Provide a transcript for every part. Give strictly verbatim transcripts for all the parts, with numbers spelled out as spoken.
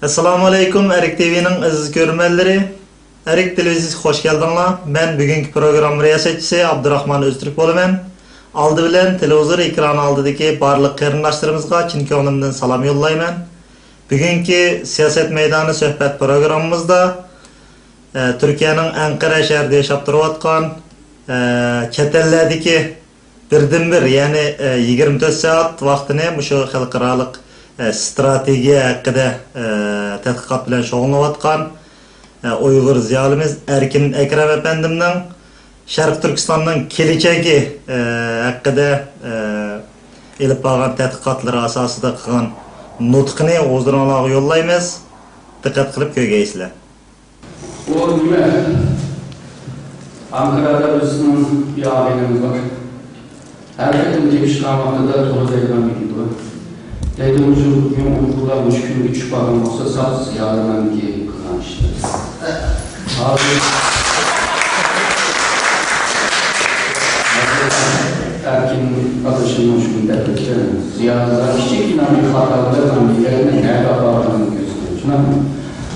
ئەسسالامۇئەلەيكۇم، ئەرك تىۋىنىڭ ئەزىز كۆرۈرمەنلىرى. ئەرك تېلېۋىزىيىسىگە خۇش كەلدىڭلار. مەن بۈگۈنكى پروگرامما رىياسەتچىسى ئابدۇراخمان ئۆزتۈرك بولىمەن. ئالدى بىلەن تېلېۋىزور ئېكرانى ئالدىدىكى بارلىق قېرىنداشلىرىمىزغا چىن كۆڭلۈمدىن سالام يوللايمەن. بۈگۈنكى سىياسەت مەيدانى سۆھبەت پروگراممىمىزدا، ئە، تۈركىيەنىڭ ئەنقەرە شەھىرىدە ياشاپ تۇرۇۋاتقان، ئە، چەت ئەللەردىكى بىردىنبىر، يەنى، ئە، يىگىرمە تۆت سائەت ۋاقتىنى مۇشۇ خەلقئارالىق، ئە، ستراتېگىيە ھەققىدە، ئە، تەتقىقات بىلەن شۇغۇللىنىۋاتقان، ئە، ئۇيغۇر زىيالىيىمىز ئەركىن ئەكرەم ئەپەندىمنىڭ شەرقىي تۈركىستاننىڭ كېلىچەكى، ئە، ھەققىدە، ئە، ئېلىپ بارغان تەتقىقاتلىرى ئاساسىدا قىلغان نۇتقىنى ھۇزۇرۇڭلارغا يوللايمىز. دىققەت قىلىپ كۆرگەيسىلەر. ئۇ نېمە؟ ئانقارادا بىزنىڭ بىر ئاغىنىمىز بار. ھەر قېتىم تېپىشقان ۋاقتىدا تولا دەيدىغان گېپى بار. دەيدۇ، مۇشۇ بۈگۈن ئۇيغۇرلار مۇشۇ كۈنگە چۈشۈپ قالغان بولسا، ساپ زىيالىيلارنىڭكى قىلغان ئىشلىرى. ھازىر ئەركىن ئادىشىمنىڭ شۇنى دەپ ئۆتكەن، زىيالىيلار كىچىككىنە بىر خاتا بىلەن مىللەتنى نەگە ئاپارغانلىقىنى كۆرسىتىدۇ. شۇنداقمۇ؟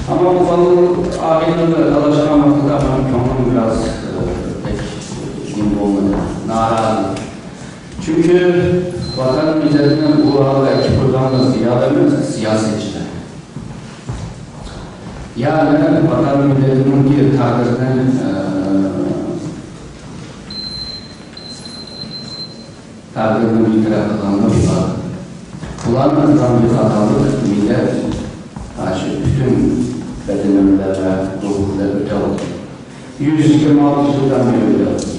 ئەمما بۇ بالىلار ئائىلىلەر دالاشقان ۋاقتىدا مېنىڭ كۆڭلۈم بىراز، ئە، بەك نېمە بولمىدى، نارازى. چۈنكى ۋەتەن مىللەتنى بۇ ھالغا ئەكىپ قويغانلار زىيالىي ئەمەس، سىياسەتچىلەر. يەنى ۋەتەن مىللىتىنىڭكى تەقدىرىنى، ئە، تەقدىرىنى بىر تەرەپ قىلغانلار بار. بۇلارنى قىلغان بىر خاتالىق مىللەت، ئاشۇ پۈتۈن بەدىنىمىزدە ۋە روھىمىزدا ئۆتەۋاتىدۇ. يۈز يىگىرمە ئالتە يىلدىن بېرى ئۆتەۋاتىدۇ.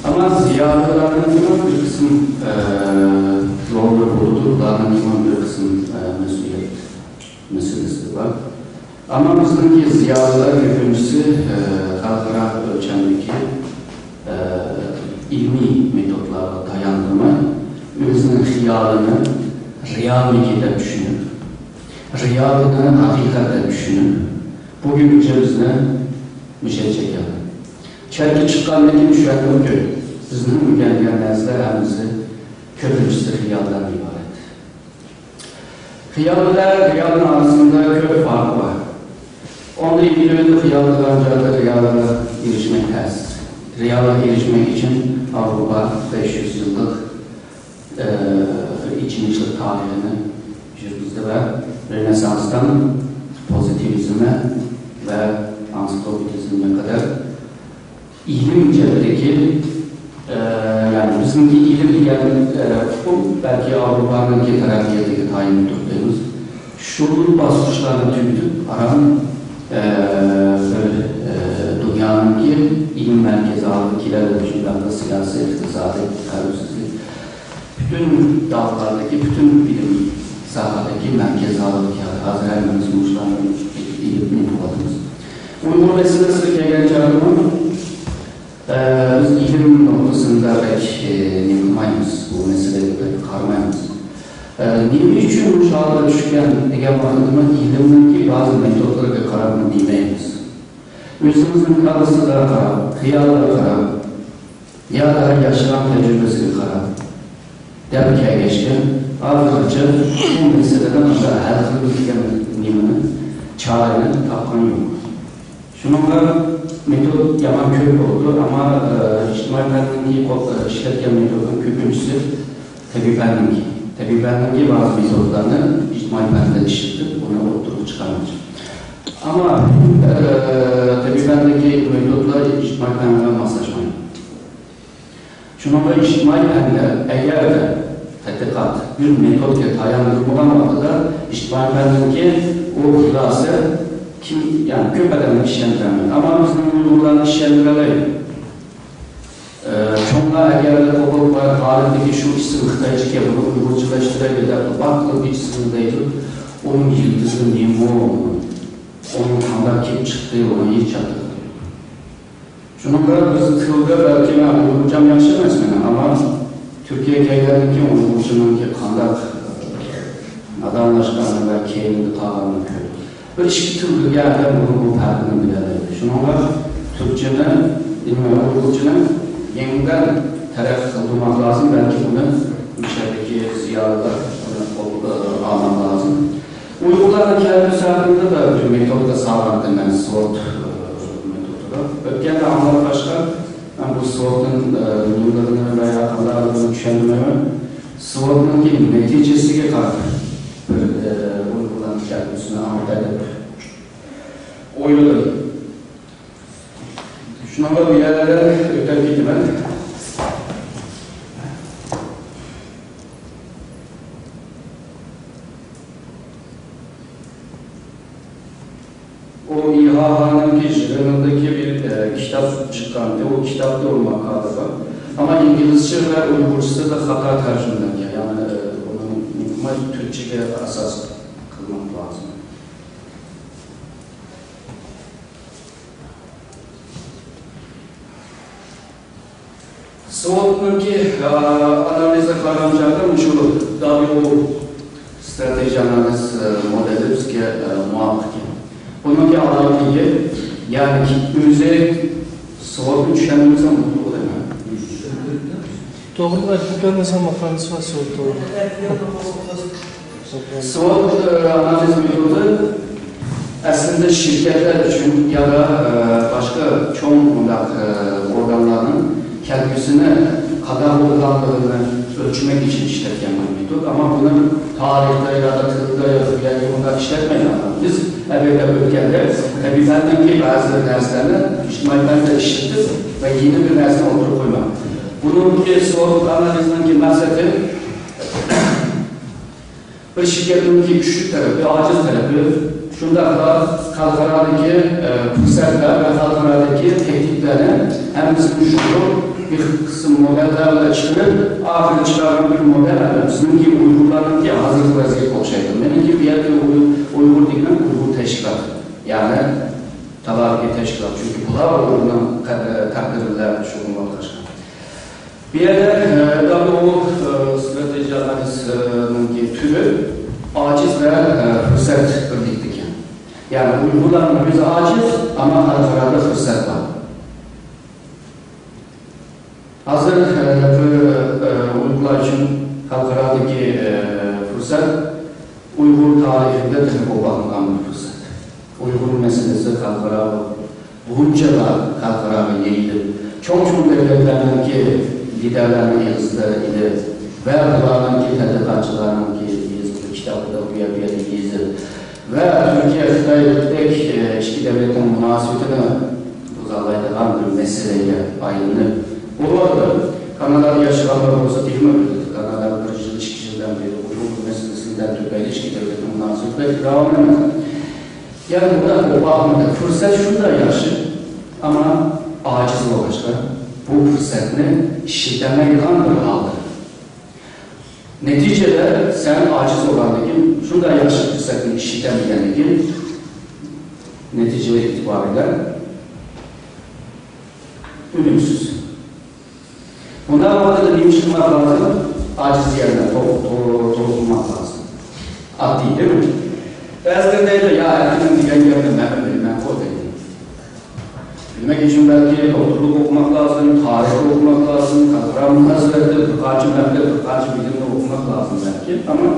ئەمما زىيالىيلارنىڭكىمۇ بىر قىسىم، ئە، روللىرى بولىدۇ، بۇلارنىڭكىمۇ بىر قىسىم، ئە، مەسئۇلىيەت مەسىلىسى بار. ئەمما بىزنىڭكى زىيالىيلار كۆپىنچىسى، ئە، خەلقئارا ئۆلچەمدىكى، ئە، ئىلمىي مېتودلارغا تاياندۇرماي، ئۆزىنىڭ خىيالىنى رېئالنىكى دەپ چۈشىنىپ، رېئالنى ھەقىقەت دەپ چۈشىنىپ، بۈگۈنگىچە بىزنى مۇشۇ يەرگە چەككەن. چەتكە چىققاندىن كېيىن چۈشەندىمكى، بىزنىڭ ئۆگەنگەن نەرسىلەر ھەممىسى كۆپىنچىسى خىيالدىن ئىبارەت. خىيال بىلەن رېئالنىڭ ئارىسىدا كۆپ پەرق بار. ئۇندا ئىلگىرى خىيال قىلغان جايدا رېئالغا ئېرىشمەك تەس. رېئالغا ئېرىشمەك ئۈچۈن ئاۋروپا بەش يۈز يىللىق ئېچىنىشلىق تارىخىنى يۈرگۈزدى ۋە رېنېسسانستىن پوزىتىۋىزمى ۋە ئانسىكلوپېدىزمگە قەدەر ئىلىم جەھەتتىكى، ئە، يەنى بىزنىڭكى ئىلىم دېگەن، ئە، ئۇقۇم بەلكى ئاۋروپانىڭكى تەرەققىياتىغا تايىنىپ تۇرۇپ دەيمىز. شۇ باسقۇچلارنى تۈگىتىپ، ئاران، ئە، بىر، ئە، دۇنيانىڭكى ئىلىم مەركىزى ھالىغا كېلەلەيدۇ، شۇنداق بىر سىياسىي، ئىقتىسادىي، خەۋپسىزلىك، پۈتۈن داۋلاردىكى، پۈتۈن بىلىم ساھەدىكى مەركەز ھالىغا كەلدى. ھازىر ھەممىمىز مۇشۇلارنى ئېلىپ نېمە قىلىۋاتىمىز. ئۇيغۇر مەسىلىسىگە كەلگەن چاغدىمۇ، ئە، بىز ئىلىم نۇقتىسىدا بەك، ئە، نېمە قىلمايمىز، بۇ مەسىلىگە بەك قارىمايمىز. ئە، نېمە ئۈچۈن مۇشۇ ھالغا چۈشكەن دېگەن ۋاقىتتىمۇ ئىلىمنىڭكى بەزى مېتودلىرىغا قاراپمۇ دېمەيمىز. ئۆزىمىزنىڭ كاللىسىغا قاراپ، خىيالىغا قاراپ، يا دا ياشىغان تەجرىبىسىگە قاراپ دەپ كەلگەچكە، ھازىرغىچە بۇ مەسىلىنى قانداق ھەل قىلىمىز دېگەن نېمىنى، چارىنى تاپقىنى يوق. شۇنىڭغا مېتود يامان كۆپ بولىدۇ، ئەمما، ئە، ئىجتىمائىي پەننىڭكى قول-، ئە، ئىشلەتكەن مېتودنىڭ كۆپىنچىسى تەبىئىي پەننىڭكى. تەبىئىي پەننىڭكى بەزى مېتودلارنى ئىجتىمائىي پەندە ئىشلىتىپ، ئۇنى ئوتتۇرىغا چىقارماقچى. ئەمما، ئە، تەبىئىي پەندىكى مېتودلار ئىجتىمائىي پەنگە ماسلاشمايدۇ. شۇنىڭغا ئىجتىمائىي پەندە ئەگەردە تەتقىقات بىر مېتودكا تاياندۇرۇلمىغان ۋاقتىدا، ئىجتىمائىي پەندىكى ئۇ خۇلاسە كىم، يەنى كۆپ ئادەمنى ئىشەندۈرەلمەيدۇ. ئەمما بىزنىڭ ئۇيغۇرلارنى ئىشەندۈرەلەيدۇ. ئە، چوڭلار ئەگەردە قوبۇل قىلغان تارىختىكى شۇ ئىسىم خىتايچىكەن، بۇنى ئۇيغۇرچىلاشتۇرايلى دەپ، بار قىلىپ ئىسمىنى دەيدۇ. ئۇنىڭ يىلتىزى نېمە؟ ئۇنىڭ قانداق كېلىپ چىقتى؟ ئۇنىڭ ھېچ چاتىقى يوق. شۇنىڭ بىلەن بىز تىلدا بەلكى مەن ئۇيغۇرچام ياخشى ئەمەس مېنىڭ، ئەمما تۈركىيەگە كەلگەندىن كېيىن ئۇيغۇرچىنىڭكى قانداق نادانلاشقان ۋە كەينىدە قالغانلىقى كۆپ. بىر ئىشقا تىل بىلگەن ئادەم بۇنىڭ بۇ پەرقىنى بىلەلەيدۇ. شۇنىڭغا تۈركچىنى، ئۇيغۇرچىنى يېڭىدىن تەرەققىي قىلدۇرماق لازىم، بەلكى بۇنى مۇشۇ يەردىكى زىيالىيلار بۇنى قولغا ئالماق لازىم. ئۇيغۇرلارنىڭ كەلگۈسى ھەققىدە بىر مېتودىكا سالغانتىم مەن، سوت، ئى، مېتودىدا. ئۆتكەندە ئاڭلىغان باشقا، مەن بۇ سوتنىڭ، ئى، نېمىلىرىنى ۋە يا قانداقلىقىنى چۈشەندۈرمەيمەن. سوتنىڭكى نەتىجىسىگە قاراپ بىر، ئى، ئۇيغۇرلارنىڭ كەلگۈسىنى ئاڭلىتاي دەپ ئويلىدىم. شۇنىڭغا بۇ يەرلەردىن ئۆتۈپ كېتىمەن. ئۇ ئىھائەنىڭكى يىغىنىدىكى بىر، ئە، كىتاب چىققانىدى. ئۇ كىتابتا ئۇ ماقالە بار. ئەمما ئىنگلىزچە ۋە ئۇيغۇرچىسىدا خاتا تەرجىمىلەنگەن. يەنى، ئە، ئۇنىڭ تۈركچىگە ئاساس قىلماق لازىم. سوتنىڭكى، ئە، ئانالىزىغا قارىغان چاغدا مۇشۇ دابليۇ ئو ستراتېگىيە ئانالىز، ئە، مودېلى بىزگە، ئە، مۇۋاپىق ئىكەن. بۇنىڭكى ئالاھىدىلىكى، يەنى ئۆزى سوتنى چۈشەندۈرمىسەم بولىدۇ دەيمەن. توغرا، ئەدۋوكاتنىڭ ماقالىسى بار سوت توغرا. سوت، ئە، ئانالىز مېتودى ئەسلىدە شىركەتلەر ئۈچۈن يا، ئە، باشقا چوڭ مۇنداق، ئە، ئورگانلارنىڭ كەلگۈسىنى قانداق بولىدىغانلىقىنى ئۆلچىمەك ئۈچۈن ئىشلەتكەن بىر مېتود. ئەمما بۇنى تارىختا يا تامدا يا بۇ يەردە بۇنداق ئىشلەتمەيدۇ. بىز ئەلۋەتتە ئۆتكەندە تەبىئىي پەندىكى بەزى بىر نەرسىلەرنى ئىجتىمائىي پەندە ئىشلىتىپ ۋە يېڭى بىر نەرسىنى ئوتتۇرىغا قويماق. بۇنىڭكى سوت ئانالىزىنىڭكى مەقسىتى بىر شىركەتنىڭكى كۈچلۈك تەرىپى، ئاجىز تەرىپى، شۇنداقلا خەلقئارادىكى، ئە، پۇرسەتلەر ۋە خەلقئارادىكى تەھدىتلەرنى ھەممىسىنى چۈشەندۈرۈپ، بىر قىسىم مودېللار بىلەن چىقىرىپ، ئاخىرى چىقارغان بىر مودېل، ئە، بىزنىڭكى ئۇيغۇرلارنىڭكى ھازىرقى ۋەزىيەتكە ئوخشايدۇ. مېنىڭكى بۇ يەردىكى ئۇي-، ئۇيغۇر دېگىنىم ئۇيغۇر تەشكىلات، يەنى تالاردىكى تەشكىلات، چۈنكى بۇلار ئۇيغۇرنىڭ قەد-، تەقدىرى بىلەن شۇغۇللىنىۋاتقان. بۇ يەردە، ئە، دابليۇ ئو، ئە، ستراتېگىيە ئانالىزىنىڭكى تۈرى ئاجىز ۋە، ئە، پۇرسەت بىرلىكتە ئىكەن. يەنى ئۇيغۇرلارنىڭ ئۆزى ئاجىز، ئەمما خەلقئارادا پۇرسەت بار. ھازىر، ئە، بۇ، ئە، ئۇيغۇرلار ئۈچۈن خەلقئارادىكى، ئە، پۇرسەت ئۇيغۇر تارىخىدا تېخى بولۇپ باقمىغان بىر پۇرسەت. ئۇيغۇر مەسىلىسى خەلقئارا غۇنچىلار خەلقئاراغا يېيىلىپ، چوڭ-چوڭ دۆلەتلەرنىڭكى لىدەرلەرنىڭ ئېغىزىدا ئىدى ۋە بۇلارنىڭكى تەتقىقاتچىلارنىڭكى يېزىلغان كىتابلىرىدا بۇ يەر، بۇ يەردە يېزىپ ۋە تۈركىيە، خىتايدەك، ئە، ئىككى دۆلەتنىڭ مۇناسىۋىتىنى بۇزالايدىغان بىر مەسىلىگە ئايلىنىپ، بولۇۋاتىدۇ. كانادادا ياشىغانلار بولسا تېخىمۇ بىلىدۇ. كانادادا بىر يىل، ئىككى يىلدىن بېرى ئۇيغۇر مەسىلىسىدىن تۈپەيلى ئىككى دۆلەتنىڭ مۇناسىۋىتى بەك راۋان ئەمەس. يەنى بۇنداق بولۇپ باقمىدى. پۇرسەت شۇنداق ياخشى، ئەمما ئاجىز بولغاچقا، بۇ پۇرسەتنى ئىشلىتەلمەيدىغان بىر ھالدا. نەتىجىدە سەن ئاجىز بولغاندىكىن، شۇنداق ياخشى پۇرسەتنى ئىشلىتەلمىگەندىكىن، نەتىجە ئېتىبارى بىلەن ئۈنۈمسىز. بۇنداق ۋاقىتتا نېمە ئىش قىلماق لازىم؟ ئاجىز يەرنى تول-، تول-، تولۇقلىماق لازىم. ئاددىي، دېمەي. بەزىلەر دەيدۇ، يا، ئەركىننىڭ دېگەن گەپنى مەنمۇ بىلىمەنغۇ، دەيدۇ. بىلمەك ئۈچۈن بەلكى دوكتورلۇق ئوقۇماق لازىم، تارىخ ئوقۇماق لازىم، خەلقئارا مۇناسىۋەتتە بىر قانچە مەبلەغ، بىر قانچە بىلىمنى ئوقۇماق لازىم بەلكى. ئەمما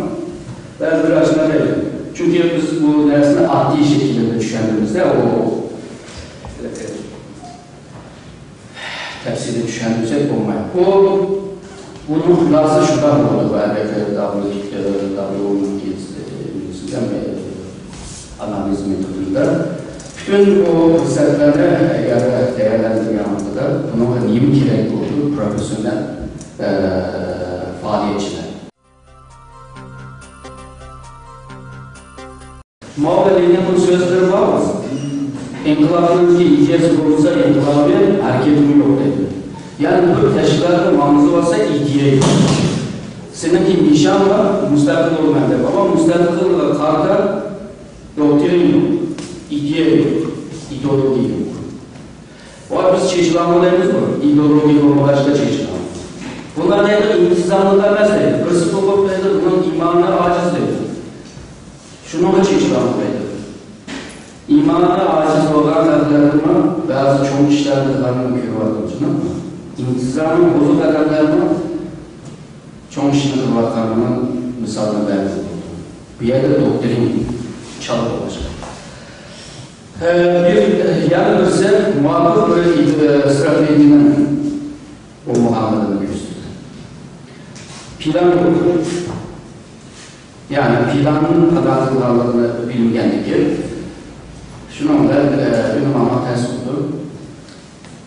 بەزىلەر ئاشۇنداق دەيدۇ. چۈنكى بىز بۇ نەرسىنى ئاددىي شەكىلدە چۈشەندۈرىمىز-دە، ئۇ تەپسىلىي چۈشەندۈرسەك بولمايدۇ. بۇ، بۇنىڭ خۇلاسىسى شۇنداق بولىدۇ، بۇ ئەلۋەتتە دابليۇ، دابليۇنىڭ ئانالىز مېتودىدا. پۈتۈن بۇ پۇرسەتلەرنى ئەگەر تەييارلاندۇرغان ۋاقتىدا بۇنىڭغا نېمە كېرەك بولىدۇ؟ پروفېسسىونال، ئە، پائالىيەتچىلەر. ماۋ لېنىننىڭ سۆزلىرى بار. ئىنقىلابنىڭكى ئىدىيەسى بولمىسا، ئىنقىلابىي ھەرىكەتمۇ يوق دەيدۇ. يەنى بىر تەشكىلاتنىڭ ماڭغۇزى بولسا، ئىدىيە يوق. سېنىڭكى نىشان بار، مۇستەقىل بولىمەن دەپ. ئەمما مۇستەقىللىققا قارىتا دوكترىنا يوق، ئىدىيە يوق، ئىدېئولوگىيە يوق. ۋاي، بىز چېچىلاڭغۇ دەيمىزغۇ، ئىدېئولوگىيە بولمىغاچقا چېچىلاڭغۇ. بۇلار دەيدۇ، ئىنتىزاملىق ئەمەس دەيدۇ. بىرسى بولۇپ دەيدۇ، بۇنىڭ ئىمانى ئاجىز دەيدۇ. شۇنىڭغا چېچىلامدۇ دەيدۇ. ئىمانى ئاجىز بولغان ئادەملەرنىمۇ بەزى چوڭ ئىشلارنى قىلغانلىقىنى كۆرۈۋاتىمىز، شۇنداقمۇ؟ ئىنتىزامى بۇزۇق ئادەملەرمۇ چوڭ ئىشنى قىلىۋاتقانلىقىنىڭ مىسالىنى بەرگىلى بولىدۇ. بۇ يەردە دوكترىنا چالا بولۇشقا. ئە، بىر، يەنە بىرسى مۇۋاپىق بىر، ئە، ئىستراتېگىيەنىڭ بولمىغانلىقىنى كۆرسىتىدۇ. پىلان يوق. يەنى پىلاننى قانداق قىلىدىغانلىقىنى بىلمىگەندىكىن، شۇنىڭ بىلەن، ئە، ئۈنۈم ئالماق تەس بولىدۇ.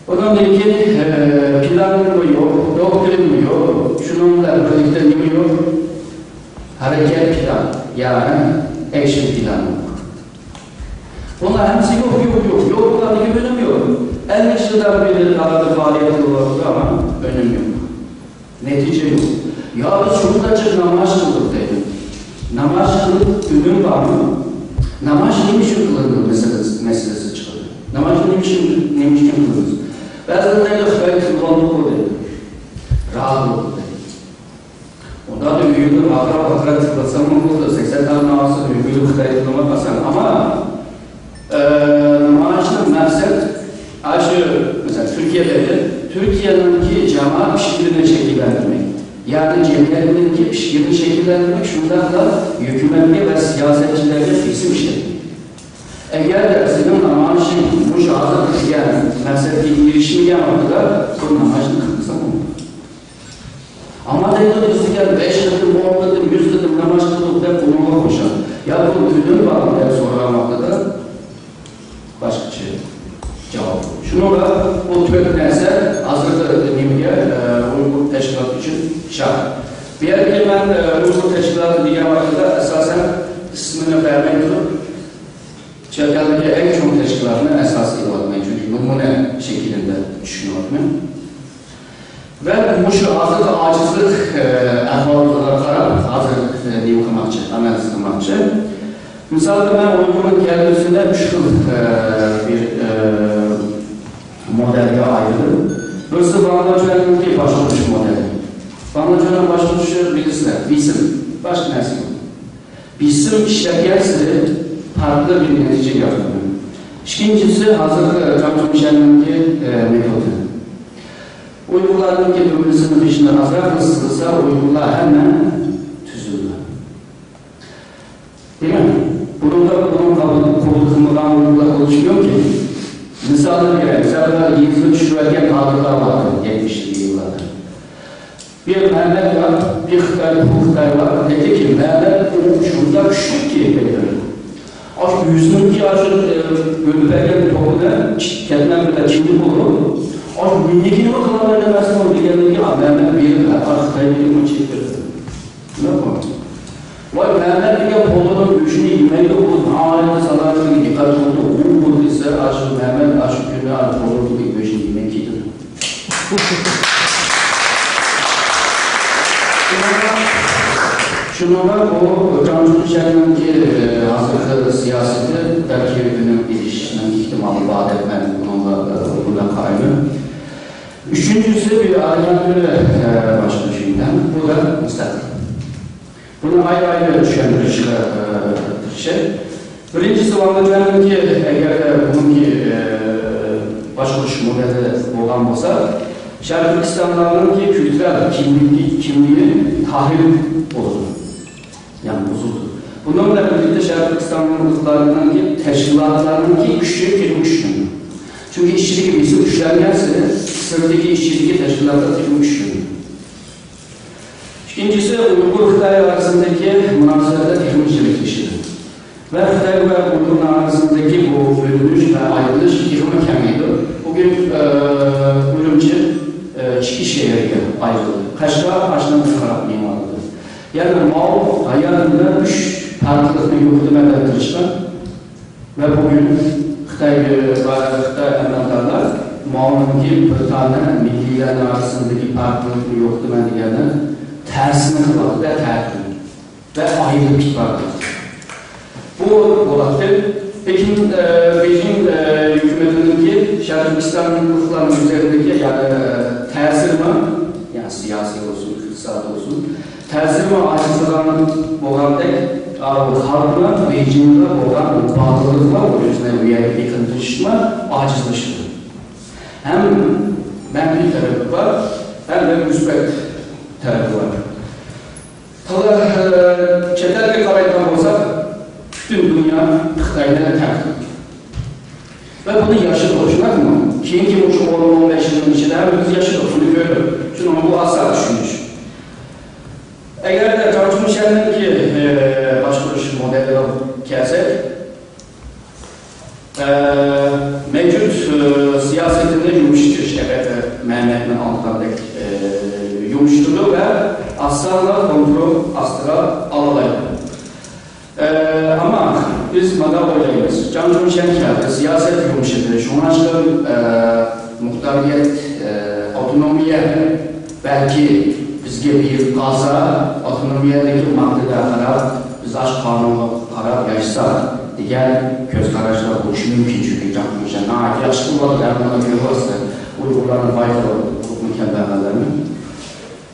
ئۇنىڭدىن كېيىن، ئە، پىلانمۇ يوق، دوكترىنىمۇ يوق، شۇنىڭ بىلەن بىرلىكتە نېمە يوق؟ ھەرىكەت پىلان، يەنى ئەكشن پىلان يوق. بۇلار ھەممىسى يوق، يوق، يوق، يوق، بۇلاردىكى ئۈنۈم يوق. ئەللىك يىلدىن بېرى ناھايىتى پائالىيەت قىلىۋاتىدۇ، ئەمما ئۈنۈم يوق. نەتىجە يوق. يا بىز شۇنداق جىق نامايىش قىلدۇق دەيدۇ. نامايىش قىلىپ ئۈنۈم بارمۇ؟ نامايىش نېمە ئۈچۈن قىلىنىدۇ مەسىلىسى، مەسىلىسى چىقىدۇ. نامايىش نېمە ئۈچۈن، نېمە ئۈچۈن قىلىنىدۇ؟ بەزىلەر دەيدۇ، خىتاي تىللىغانلىق بۇ دەيدۇ. راھەت بولدى دەيدۇ. ئۇنداقتا ئۆيۈڭدە ۋارقىراپ ۋارقىراپ تىللىساڭمۇ بولىدۇ. سەكسەن تال نامايىشتا ئۆيۈڭدە خىتاي تىللىماي قالساڭ. ئەمما ئە، نامايىشنىڭ مەقسەت ئاشۇ، مەسىلەن، تۈركىيەدە، تۈركىيەنىڭكى جامائەت پىكرىنى شەكىللەندۈرمەك، يەنى جەمئىيەتنىڭكى پىكرىنى شەكىللەندۈرمەك، شۇنداقلا ھۆكۈمەتكە ۋە سىياسەتچىلەرگە بېسىم ئىشلەتمەك. ئەگەردە سېنىڭ نامايىشىڭ مۇشۇ ھازىر دېگەن مەقسەتكە ئېرىشمىگەن ۋاقتىدا، بۇ نامايىشنى قىلمىساڭ بولىدۇ. ئەمما دەيدۇ، بىز دېگەن بەش قېتىم، ئون قېتىم، يۈز قېتىم ناماز قىلدۇق دەپ ئۇنىڭغا قوشۇلدى. يا بۇ ئۈنۈم بارمۇ دەپ سورىغان ۋاقتىدا باشقىچە جاۋاب. شۇنىڭغا بۇ تۆت نەرسە ھازىرقى نېمىگە، ئە، ئۇيغۇر تەشكىلاتى ئۈچۈن شەرت. بۇ يەردىكى مەن، ئە، ئۇيغۇر تەشكىلاتى دېگەن ۋاقتىدا ئاساسەن ئىسمىنى بەرمەي تۇرۇپ، چەت ئەلدىكى ئەڭ چوڭ تەشكىلاتنى ئاساس قىلىۋاتىمەن، چۈنكى نومۇنە شەكلىدە چۈشىنىۋاتىمەن. ۋە مۇشۇ ھازىرقى ئاجىزلىق، ئە، ئەھۋالىغا قاراپ، ھازىر، ئە، نېمە قىلماقچى، ئانالىز قىلماقچى. مىسالغا، مەن ئۇيغۇرنىڭ كەلگۈسىدە ئۈچ خىل، ئە، بىر، ئە، مودېلگە ئايرىدىم. بىرسى ۋاڭ لېجۈەننىڭكى باشقۇرۇش مودېلى. ۋاڭ لېجۈەننىڭ باشقۇرۇشى بىلىسىلەر، بېسىم، باشقا نەرسە يوق. بېسىم ئىشلەتكەنسېرى پارتلىق بىر نەتىجىگە ئايلىنىدۇ. ئىككىنچىسى، ھازىرقى جاڭ چۈنشەننىڭكى، ئە، مېتودى. ئۇيغۇرلارنىڭكى دۈمبىسىنى، بېشىنى ئازراق سىلىسا، ئۇيغۇرلار ھەممە تۈزۈلىدۇ. دېمەك، بۇنىڭدا بۇنىڭ قوبۇل، قوبۇل قىلمىغان ئۇيغۇرلار بولۇشى مۇمكىن. مىسالنى بېرەي، مىسالغا يېزىغا چۈشۈرۈۋەتكەن كادىرلار بار، يەتمىشىنچى يىللاردا. بىر مەمەت بار، بىر خىتاي، بۇ خىتاي بار. نېمىشقا مەمەت ئۇ شۇنداق كۈچلۈككى، ئاشۇ ئۆزىنىڭكى ئاشۇ، ئە، ئۆلۈپ بەرگەن توپىنى كەتمەن بىلەن چىڭدىپ بولىدۇ. ئاشۇ مېنىڭكىنىمۇ قىلالايدۇ ئەمەسمۇ دېگەندىن كېيىن، مەمەت بېرىپ ھەتتا خىتاينىڭكىنىمۇ چېكىپ بېرىدۇ. شۇنداقمۇ؟ ۋاي، مەمەت دېگەن پولۇنىڭ گۆشىنى يېمەيدۇ، ئۇ ناھايىتى سالامەتلىكىگە دىققەت قىلىدۇ. ئۇ، ئۇ دېسە، ئاشۇ مەمەت ئاشۇ كۈنى ئاشۇ پولۇنىڭ گۆشىنى يېمەي كېتىدۇ. شۇنىڭغا بۇ جاڭ چۈنشەننىڭكى ھازىرقى سىياسىتى بەلكى ئۈنۈم ئېلىشنىڭ ئېھتىمالى بار دەپ مەن بۇنىڭغا، بۇنداق قارايمەن. ئۈچىنچىسى، بىر ئاگېنتۇرا، باشقۇرۇشى، بۇ دا مۇستەقىل. بۇنى ئايرى-ئايرى چۈشەندۈرۈشكە، ئە، تىرىشاي. بىرىنچىسى، ۋاڭ لېجۈەننىڭكى، ئەگەردە بۇنىڭكى، ئە، باشقۇرۇش مودېلى بولغان بولسا، شەرقىي تۈركىستانلارنىڭكى كۈلتۈرەل كىملىكى، كىملىكى تەھرىر بولىدۇ. يەنى بۇزۇلىدۇ. بۇنىڭ بىلەن بىرلىكتە شەرقىي تۈركىستانلىقلارنىڭكى تەشكىلاتلارنىڭكى كۈچى تېخىمۇ كۈچلىنىدۇ. چۈنكى ئىچىدىكى بېسىم كۈچلەنگەنسېرى سىرتىدىكى، ئىچىدىكى تەشكىلاتلار تېخىمۇ كۈچلىنىدۇ. ئىككىنچىسى، ئۇيغۇر-خىتاي ئارىسىدىكى مۇناسىۋەتلەر تېخىمۇ يىراقلىشىدۇ. ۋە خىتاي ۋە ئۇيغۇرلار ئارىسىدىكى بۇ بۆلۈنۈش ۋە ئايرىلىش تېخىمۇ كېڭىيىدۇ. بۈگۈن، ئە، ئۈرۈمچى، ئە، ئىككى شەھەرگە ئايرىلدى. قەشقەر ئاشۇنداق قاراپ مېڭىۋاتىدۇ. يەنى ماۋ ھاياتىدا ئۈچ پارتلىقنى يوقىتىمەن دەپ تىرىشقان. ۋە بۈگۈن خىتاي، خىتاي ئەمەلدارلار ماۋنىڭكى بىر دانە مىللىيلەرنىڭ ئارىسىدىكى پارتلىقنى يوقىتىمەن دېگەننى تەرسىنى قىلىۋاتىدۇ، تەتۈر ۋە ئايرىلىپ كېتىۋاتىدۇ. بۇ بولاتتى. لېكىن، ئە، بېيجىڭ، ئە، ھۆكۈمىتىنىڭكى شەرقىي تۈركىستانلىقلارنىڭ ئۈزەرىدىكى، يەنى، تەسىرىمۇ، يەنى سىياسىي بولسۇن، ئىقتىسادىي بولسۇن، تەسىرىمۇ ئاجىزلىغان بولغاندەك، خەلقنىڭ بېيجىڭدا بولغان بۇ باتۇرلۇقلار، ئۆزىنى بۇ يەرگە يېقىنلىشىشمۇ ئاجىزلىشىدۇ. ھەم مەنپىي تەرىپى بار، ھەم مۇسبەت تەرىپى بار. چەت ئەلگە قارايدىغان بولساق، پۈتۈن دۇنيا خىتاينى تەنقىد قىلىدۇ. ۋە بۇنى ياشىدۇق، شۇنداقمۇ؟ كېيىنكى مۇشۇ ئون، ئون بەش يىلنىڭ ئىچىدە ھەممىمىز ياشىدۇق، بۇنى كۆردۇق. شۇنىڭ بۇ ئاسان چۈشىنىش. ئەگەردە جاڭ چۈنشەننىڭكى، ئە، باشقۇرۇش مودېلىغا كەلسەك، ئە، مەۋجۇت، ئە، سىياسىتىنى يۇمشىتىش، ئەلۋەتتە، مەمەتنىڭ ئاڭلىغاندەك، ئە، يۇمشىتىدۇ ۋە ئاسانلا كونترول ئاستىغا ئالالايدۇ. ئە، ئەمما بىز مانا ئويلايمىز، جاڭ چۈنشەن كەلدى، سىياسەت يۇمشىدى، شۇڭلاشقا، ئە، مۇختارىيەت، ئە، ئاپتونومىيە بەلكى بىزگە بېرىپ قالسا، ئاپتونومىيەدىكى ماددىلەرگە قاراپ، بىز ئاشۇ قانۇنغا قاراپ ياشىساق دېگەن كۆز قاراشلار بولۇشى مۇمكىن، چۈنكى جاڭ چۈنشەن ناھايىتى ياخشى قىلىۋاتىدۇ، ھەممىنى كۆرۈۋاتىسىز، ئۇيغۇرلارنى باي قىلىۋاتىدۇ، بولۇپمۇ كەمبەغەللەرنى.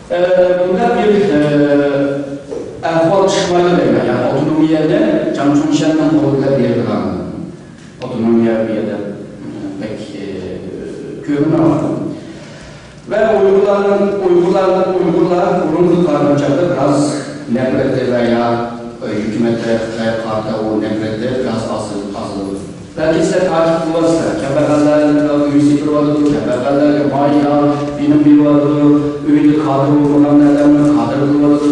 ئە، بۇنداق بىر، ئە، ئەھۋال چىقمايدۇ دەيمەن. يەنى ئاپتونومىيەنى جاڭ چۈنشەننىڭ قولىدا بېرىدىغان ئاپتونومىيە بۇ يەردە بەك، ئە، كۆرۈنمەيۋاتىدۇ. ۋە ئۇيغۇرلارنىڭ، ئۇيغۇرلار، ئۇيغۇرلار بۇرۇنقىغا قارىغاندا بىراز نەپرىتى ۋە يا ھۆكۈمەتكە، خىتايغا قارىتا ئۇ نەپرىتى بىراز ئازىلىپ، ئازىلىدۇ. بەلكى سىلەر تەكىتلىۋاتىسىلەر، كەمبەغەللەرگە ئۆي سېتىۋالىدۇ، كەمبەغەللەرگە ماي يا بىنىم بېرىۋالىدۇ، ئۆيدە كادىر بولمىغان ئادەمنى كادىر قىلىۋالىدۇ.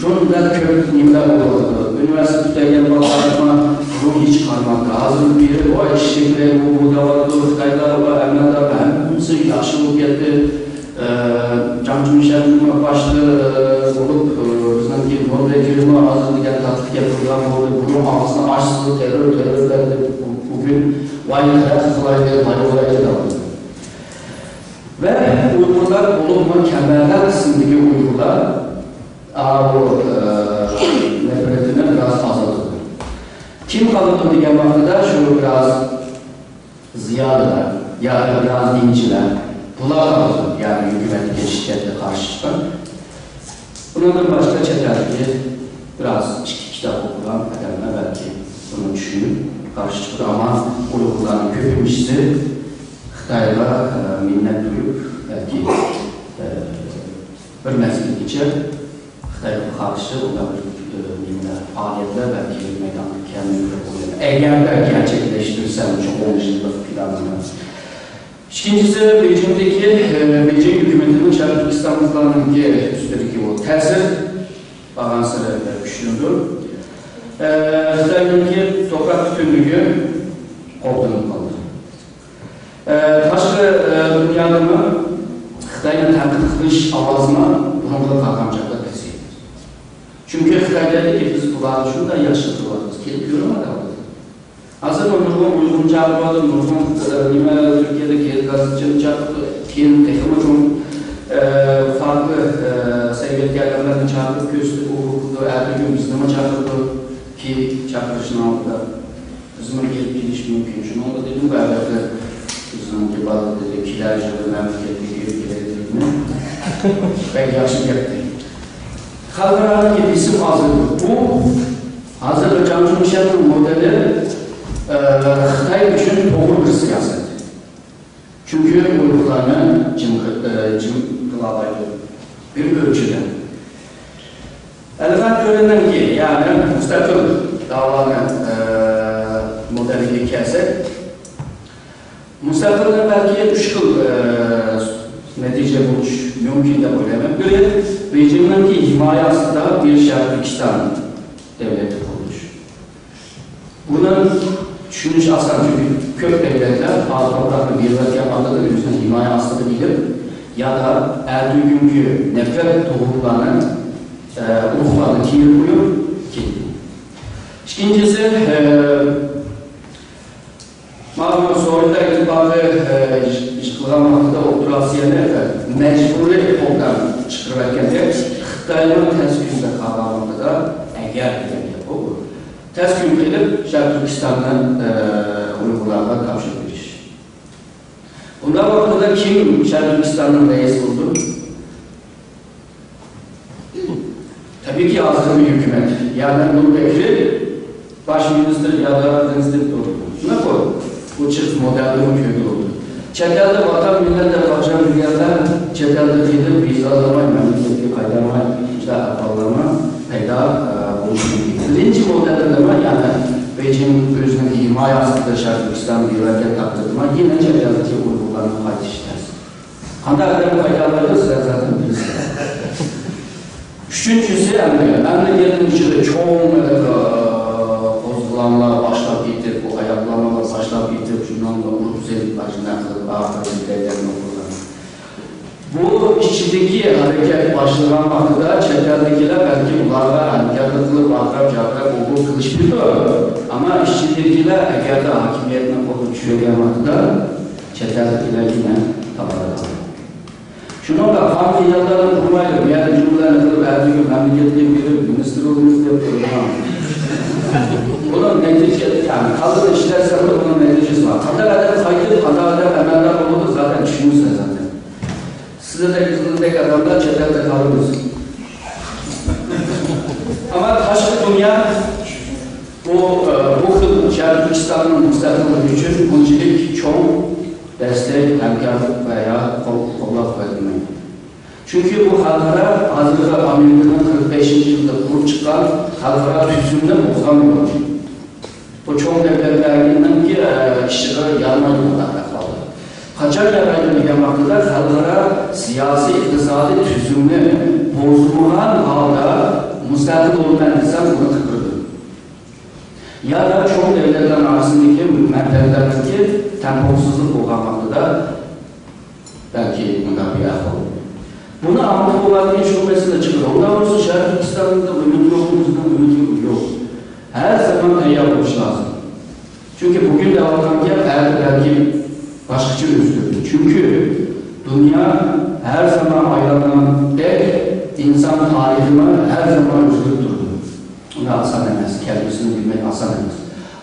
شۇنداق كۆپ نېمىلەر بولۇۋاتىدۇ. ئۇنىۋېرسىتېت پۈتتۈرگەن بالىلارغا بۇ ھېچ قارىماپتۇ. ھازىر بىرى ۋاي ئىششەكلەر بۇ، بۇ دەۋاتىدۇ. خىتايلار ۋە ئەمەلدار ھەممىسى ياخشى بولۇپ كەتتى. ئە، جاڭ چۈنشەنمۇ باشتا، ئە، بولۇپ، ئە، بىزنىڭكى نورۋېگىيىمۇ ھازىر دېگەن تاتلىق گەپ قىلغان بولدى. بۇنىڭ ئاغزىنى ئاچسىلا تېررور، تېررور دەپ بۈگۈن ۋاي خەق قىلايلى، ۋاي بولايلى دەۋاتىدۇ. ۋە ئۇيغۇرلار بولۇپمۇ كەمبەغەل قىسىمدىكى ئۇيغۇرلار ئاۋۇ، ئە، نەپرىتىنى بىراز ئازالتىدۇ. كىم قالىدۇ دېگەن ۋاقتىدا شۇ بىراز زىيالىيلار ياكى بىراز دىنچىلار، بۇلار قالىدۇ، يەنى ھۆكۈمەتكە شىددەتلىك قارشى چىققان. بۇنىڭدىن باشقا چەت ئەلدىكى بىراز ئىچكى كىتاب ئوقۇغان ئادەملەر بەلكى بۇنى چۈشىنىپ قارشى چىقىدۇ، ئەمما ئۇيغۇرلارنىڭ كۆپىنچىسى خىتايغا، ئە، مىننەت تۇيۇپ، بەلكى، ئە، بىر مەزگىلگىچە خىتايغا قارشى ئۇنداق بىر، ئە، نېمىلەر، پائالىيەتلەر بەلكى مەيدانغا كەلمەيدۇ دەپ ئويلايمەن. ئەگەردە گەرچەكلەشتۈرسەم شۇ ئون يىللىق پىلانىمنى. ئىككىنچىسى، بېيجىڭدىكى، ئە، بېيجىڭ ھۆكۈمىتىنىڭ شەرقىي تۈركىستانلىقلارنىڭكى ئۈستىدىكى بۇ تەسىر بارغانسېرى كۈچلىنىدۇ. ئە، خىتاينىڭكى تۇپراق پۈتۈنلۈكى قوغدىلىپ قالدى. ئە، تاشقى، ئە، دۇنيادىمۇ خىتاينى تەنقىد قىلىش ئاۋازىمۇ بۇرۇنقىغا قارىغاندا پەسەيدى. چۈنكى خىتاي دەيدىكى، بىز بۇلارنى شۇنداق ياخشى قىلىۋاتىمىز، كېلىپ كۆرۈڭلار دەۋاتىدۇ. ھازىرمۇ نۇرغۇن ئۇيغۇرنى چاقىرىۋاتىدۇ، نۇرغۇن، ئە، نېمە، تۈركىيەدە كېلىپ گازېتچىنى چاقىرىدۇ، كېيىن تېخىمۇ چوڭ، ئە، فارقلىق، ئە، سەۋىيەدىكى ئادەملەرنى چاقىرىپ كۆرسىتىپ ئۇ، بۇ قىلىدۇ، ئەتىگۈن بىزنىمۇ چاقىرىدۇ، كېيىن چاقىرىشنىڭ ئالدىدا. بىزمۇ كېلىپ كېلىش مۇمكىن. شۇنىڭغا دېدىم، ئەلۋەتتە، بىزنىڭكى بالىلار دېدى، كېلەر يىلى مەملىكەتكە كېلىپ كېلەي دېدىم. بەك ياخشى گەپتى. خەلقئارانىڭكى بېسىم ئازىيىدۇ. بۇ ھازىر جاڭ چۈنشەننىڭ مودېلى، ئە، خىتاي ئۈچۈن توغرا بىر سىياسەت. چۈنكى ئۇيغۇرلارنى جىم، ئە، جىم قىلالايدۇ. بىر ئۆلچىدە. ئەلىخان تۆرىنىڭكى، يەنى مۇستەقىل داۋانىڭ، ئە، مودېلىگە كەلسەك، مۇستەقىلنىڭ بەلكى ئۈچ خىل، ئە، نەتىجە بولۇش مۇمكىن دەپ ئويلايمەن. بىرى، بېيجىڭنىڭكى ھىمايە ئاستىدا بىر شەرقىي تۈركىستان دۆلىتى قۇرۇلۇش. بۇنى چۈشىنىش ئاسان، چۈنكى كۆپ دۆلەتلەر ھازىر تۇپراقنى بېرىۋەتكەن ۋاقتىدا ئۆزىنىڭ ھىمايە ئاستىدا ئېلىپ، يا دا ئەتىگۈنكى نەپرەت توغرىلارنى، ئە، ئۇرۇقلارنى تېرىپ قويۇپ كېتىدۇ. ئىككىنچىسى، ئە، مانا بۇ سوۋېتلار ئىتتىپاقى، ئە، ئىش، ئىش قىلغان ۋاقتىدا ئوتتۇرا ئاسىيانى، ئە، مەجبۇرىي قولدىن چىقىرىۋەتكەندەك، خىتاينىڭ تەس كۈندە قالغان ۋاقتىدا، ئەگەر دېگەن گەپ بۇ، تەس كۈن قېلىپ شەرقىي تۈركىستاننى، ئە، ئۇيغۇرلارغا تاپشۇرۇپ بېرىش. بۇنداق ۋاقتىدا كىم شەرقىي تۈركىستاننىڭ رەئىسى بولىدۇ؟ تەبىئىيكى، ھازىرقى ھۆكۈمەت، يەنى نۇر بەكرى باش مىنىستىر يادرا دېنىز دەپ تۇرىدۇ. شۇنداققۇ؟ بۇ چىقىش مودېلىمۇ كۆيدۈرۈلدى. چەت ئەلدە ۋاتان مىللەت دەپ باقىشان يۈرگەنلەر چەت ئەلدە قېلىپ، ۋىزا ئالالماي، مەملىكەتكە قايتالماي، شۇنداق ئەھۋاللارمۇ پەيدا، ئە، بولۇشى مۇمكىن. بىرىنچى مودېللىمۇ، يەنى بېيجىڭ ئۆزىنىڭ ھىمايىسىدە شەرقىي تۈركىستان بىۋەكىل تاپتۇردىمۇ، يەنە چەت ئەلدىكى ئۇيغۇرلارنى قايتىش تەس. قانداق ئادەمنى قايتالايدۇ، سىلەر زادەن بىلىسىلەر. ئۈچىنچىسى، ئەمدى مەملىكەتنىڭ ئىچىدە چوڭ، ئە، قوزغىلاڭلار باشلاپ كېتىپ، بۇ ئاياقلانمىلار باشلاپ كېتىپ، شۇنىڭغا ئۇرۇپ سېلىپ، ماشىنا قىلىپ، ئاخىرى بىردەم بولغان. بۇ ئىچىدىكى ھەرىكەت باشلىغان ۋاقتىدا چەت ئەلدىكىلەر بەلكى ئۇلارغا ھەمكارلىق قىلىپ، ئاقىراپ، جاقىراپ، ئوبۇل قىلىشىپتۇ. ئەمما ئىچىدىكىلەر ئەگەردە ھاكىمىيەتنىڭ قولىغا چۈشۈرگەن ۋاقتىدا چەت ئەلدىكىلەر يەنە تالادا قالىدۇ. شۇنىڭغا خام خىياللارنى قۇرمايلى، يەنە جۈملىلەرنى قىلىپ، ئەتىگۈن مەملىكەتكە بېرىپ، مىنىستىر بولىمىز دەپ تۇرغان. بۇنىڭ نەتىجە، يەنى قالغان ئىشلەر سەۋەبى بۇنىڭ نەتىجىسى بار. قانداق ئادەم قايتىپ، قانداق ئادەم ئەمەلدار بولىدۇ، زادەن چۈشىنىسىلەر زادەن. سىلەردەك، سىلەردەك ئادەملەر چەت ئەلدە قالىمىز. ئەمما تاشقى دۇنيا بۇ، ئە، بۇ خىل شەرقىي تۈركىستاننىڭ مۇستەقىللىقى ئۈچۈن بۇنچىلىك چوڭ دەستەك، ھەمكارلىق ۋە يا قول-، قوللاپ قۇۋۋەتلىمەيدۇ. چۈنكى بۇ خەلقئارا، ھازىرقى ئامېرىكىنىڭ قىرىق بەشىنچى يىلدا قۇرۇپ چىققان خەلقئارا تۈزۈمنى بۇزغان بولىدۇ. بۇ چوڭ دۆلەتلەرنىڭكى، ئە، ئىشىغا يارىمايدۇ بۇنداق ئەھۋالدا. قاچان يارايدۇ دېگەن ۋاقتىدا، خەلقئارا سىياسىي، ئىقتىسادىي تۈزۈمنى بۇزمىغان ھالدا مۇستەقىل بولىمەن دېسەم، بۇنى قىلدۇرىدۇ. يا دا چوڭ دۆلەتلەرنىڭ ئارىسىدىكى مەنپەئەتلەردىكى تەڭپۇڭسىزلىق بولغان ۋاقتىدا بەلكى مۇنداق بىر ئەھۋال. بۇنى ئاڭلىغاندىن كېيىن شۇ مەسىلە چىقىدۇ. ئۇنداق بولسا شەرقىي تۈركىستاندا ئۈمىد يوق، بىزنىڭ ئۈمىدىمىز يوق. ھەر زامان تەييار بولۇش لازىم. چۈنكى بۈگۈن دەۋاتقان گەپ ئەتە بەلكى باشقىچە ئۆزگىرىدۇ. چۈنكى دۇنيا ھەر زامان ئايلانغاندەك، ئىنسان تارىخىمۇ ھەر زامان ئۆزگىرىپ تۇرىدۇ. ئۇنداق ئاسان ئەمەس، كەلگۈسىنى بىلمەك ئاسان ئەمەس.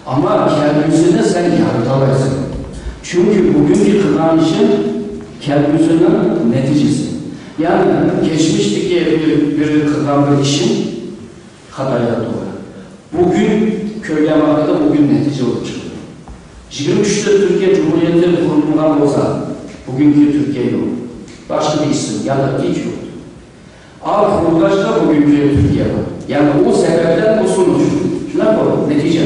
ئەمما كەلگۈسىنى سەن يارىتالايسەن. چۈنكى بۈگۈنكى قىلغان ئىشىڭ كەلگۈسىنىڭ نەتىجىسى. يەنى كەچمىشتىكى بىر، بىر قىلغان بىر ئىشىڭ خاتا يا توغرا. بۈگۈن كۆرگەن ۋاقتىدا بۈگۈن نەتىجە بولۇپ چىقىدۇ. يىگىرمە ئۈچتە تۈركىيە جۇمھۇرىيىتى قۇرۇلمىغان بولسا، بۈگۈنكى تۈركىيە يوق. باشقا بىر ئىسىم يا دا ھېچ يوق. ئا، قۇرۇلغاچقا بۈگۈنكى تۈركىيە بار. يەنى ئۇ سەۋەبتىن بۇ سونۇچ. شۇنداققۇ؟ نەتىجە.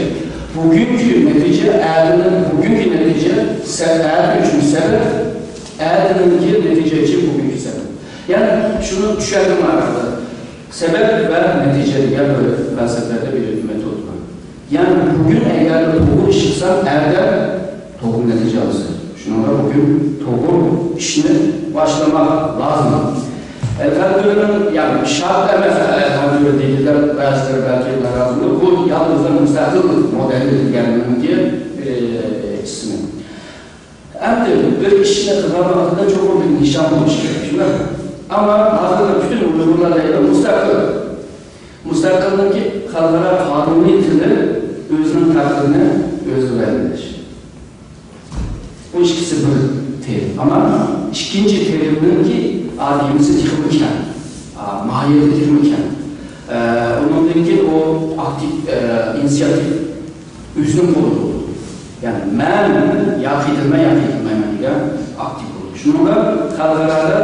بۈگۈنكى نەتىجە، ئەتىنىڭ، بۈگۈنكى نەتىجە، سە-، ئەتە ئۈچۈن سەۋەب، ئەتىنىڭكى نەتىجە ئۈچۈن بۈگۈنكى سەۋەب. يەنى شۇنى چۈشەندىم ئارقىدا. سەۋەب ۋە نەتىجە دېگەن بىر پەلسەپىدە بىر مېتود بار. يەنى بۈگۈن ئەگەر توغرا ئىش قىلساڭ، ئەتە توغرا نەتىجە ئالىسەن. شۇنىڭغا بۈگۈن توغرا ئىشنى باشلىماق لازىم. ئەلھەمدۇلىللاھنىڭ، يەنى شەرت ئەمەس، ئەلھەمدۇلىللاھ دېگەندە بەزىلەر بەلكى نارازى بولۇپ، بۇ يالغۇزلا مۇستەقىل مودېل دېگەننىڭكى، ئە، ئىسمى. ئەمدى بىر ئىشنى قىلغان ۋاقتىدا چوقۇم بىر نىشان بولۇشى كېرەك، شۇنداقمۇ؟ ئەمما ھازىر پۈتۈن ئۇيغۇرلار دەيدۇ، مۇستەقىل. مۇستەقىلنىڭكى خەلقئارا قانۇنىي تىلى ئۆزىنىڭ تەقدىرىنى ئۆزى بەلگىلەش. بۇ ئىككىسى بىر تېرىم. ئەمما ئىككىنچى تېرىمنىڭكى ئادىمىسى تېخىمۇ كەڭ، ئا، ماھىيىتى تېخىمۇ كەڭ. ئە، ئۇنىڭدىن كېيىن ئۇ ئاكتىپ، ئە، ئىنىسىياتىپ ئۆزىنىڭ قولىدا بولىدۇ. يەنى مەن يا قېتىلمەن يا قېتىلمايمەن دېگەن ئاكتىپ بولىدۇ. شۇنىڭغا خەلقئارادا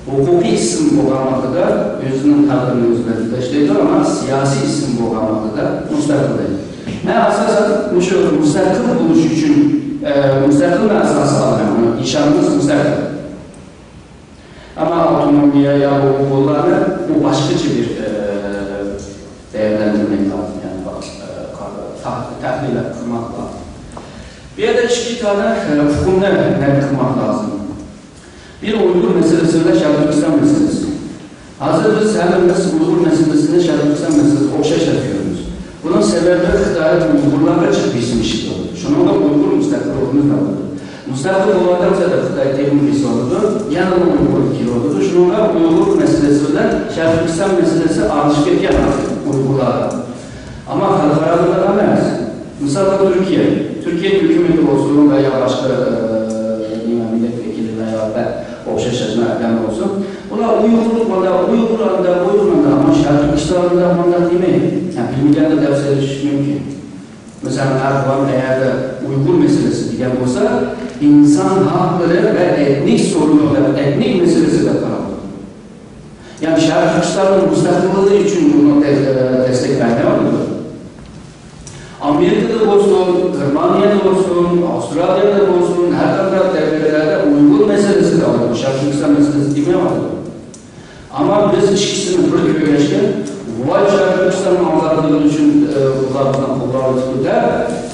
ھوقۇقىي ئىسىم بولغان ۋاقتىدا ئۆزىنىڭ تەقدىرىنى ئۆزى بەلگىلەش دەيدۇ، ئەمما سىياسىي ئىسىم بولغان ۋاقتىدا مۇستەقىل دەيدۇ. مەن ئاساسەن مۇشۇ مۇستەقىل بولۇش ئۈچۈن، ئە، مۇستەقىلنى ئاساس ئالغان، نىشانىمىز مۇستەقىل. ئەمما ئاپتونومىيە يا ئۇيغۇرلارنى بۇ باشقىچە بىر، ئە، دەيەرلەندۈرمەك لازىم، يەنى، ئە، تا-، تەھلىل قىلماق لازىم. بۇ يەردە ئىككى دانە، ئە، ئۇقۇمنى نەقىل قىلماق لازىم. بىر ئۇيغۇر مەسىلىسى بىلەن شەرقىي تۈركىستان مەسىلىسى. ھازىر بىز ھەممىمىز ئۇيغۇر مەسىلىسىنى شەرقىي تۈركىستان مەسىلىسىگە ئوخشاش دەپ كۆرىمىز. بۇنىڭ سەۋەبى خىتاي ئۇيغۇرلارغا جىق بېسىم ئىشلىتىۋاتىدۇ. شۇنىڭغا ئۇيغۇر مۇستەقىل ئورنىمىز دەۋاتىدۇ. مۇستەقىل بولۇۋاتامسىز دەپ خىتاي تېخىمۇ بېسىۋاتىدۇ، يەنىلا ئۇيغۇر كېلىۋاتىدۇ. شۇنىڭغا ئۇيغۇر مەسىلىسى بىلەن شەرقىي تۈركىستان مەسىلىسى ئارىلىشىپ كەتكەن ھازىر ئۇيغۇرلاردا. ئەمما خەلقئارالىق ئەمەس. مىسالغا تۈركىيە. تۈركىيە ھۆكۈمىتى بولسۇن ۋە يا باشقا، ئە، نېمە، مىللەت ۋەكىلى ۋە يا بە-، ئوخشاش ئادەم بولسۇن. بۇنى ئۇيغۇر مانداق، ئۇيغۇر ئانداق، ئۇيغۇر مانداق، ئەمما شەرقىي تۈركىستاندا مانداق دېمەيدۇ. يەنى بىلمىگەندە دەپ سېلىشىش مۇمكىن. مەسىلەن، ئەردوغان ئەگەردە ئۇيغۇر مەسىلىسى دېگەن بولسا، ئىنسان ھەقلىرى ۋە ئېتنىك سورۇنى دەپ، ئېتنىك مەسىلىسى دەپ قاراۋاتىدۇ. يەنى شەرقىي تۈركىستاننىڭ مۇستەقىللىقى ئۈچۈن بۇنى دەس-، دەستەك بەرمەيۋاتىدۇ. ئامېرىكىدا بولسۇن، گېرمانىيەدە بولسۇن، ئاۋسترالىيەدە بولسۇن، ھەر قانداق دەۋلەتلەردە ئۇيغۇر مەسىلىسىدە، شەرقىي تۈركىستان مەسىلىسى دېمەيۋاتىدۇ. ئەمما بىز ئىككىسىنى بىر كۆرگەچكە، ۋاي، شەرقىي تۈركىستاننىڭ ئازادلىقى ئۈچۈن، ئە، بۇلار بىزنى قوللاۋاتىدۇ دەپ،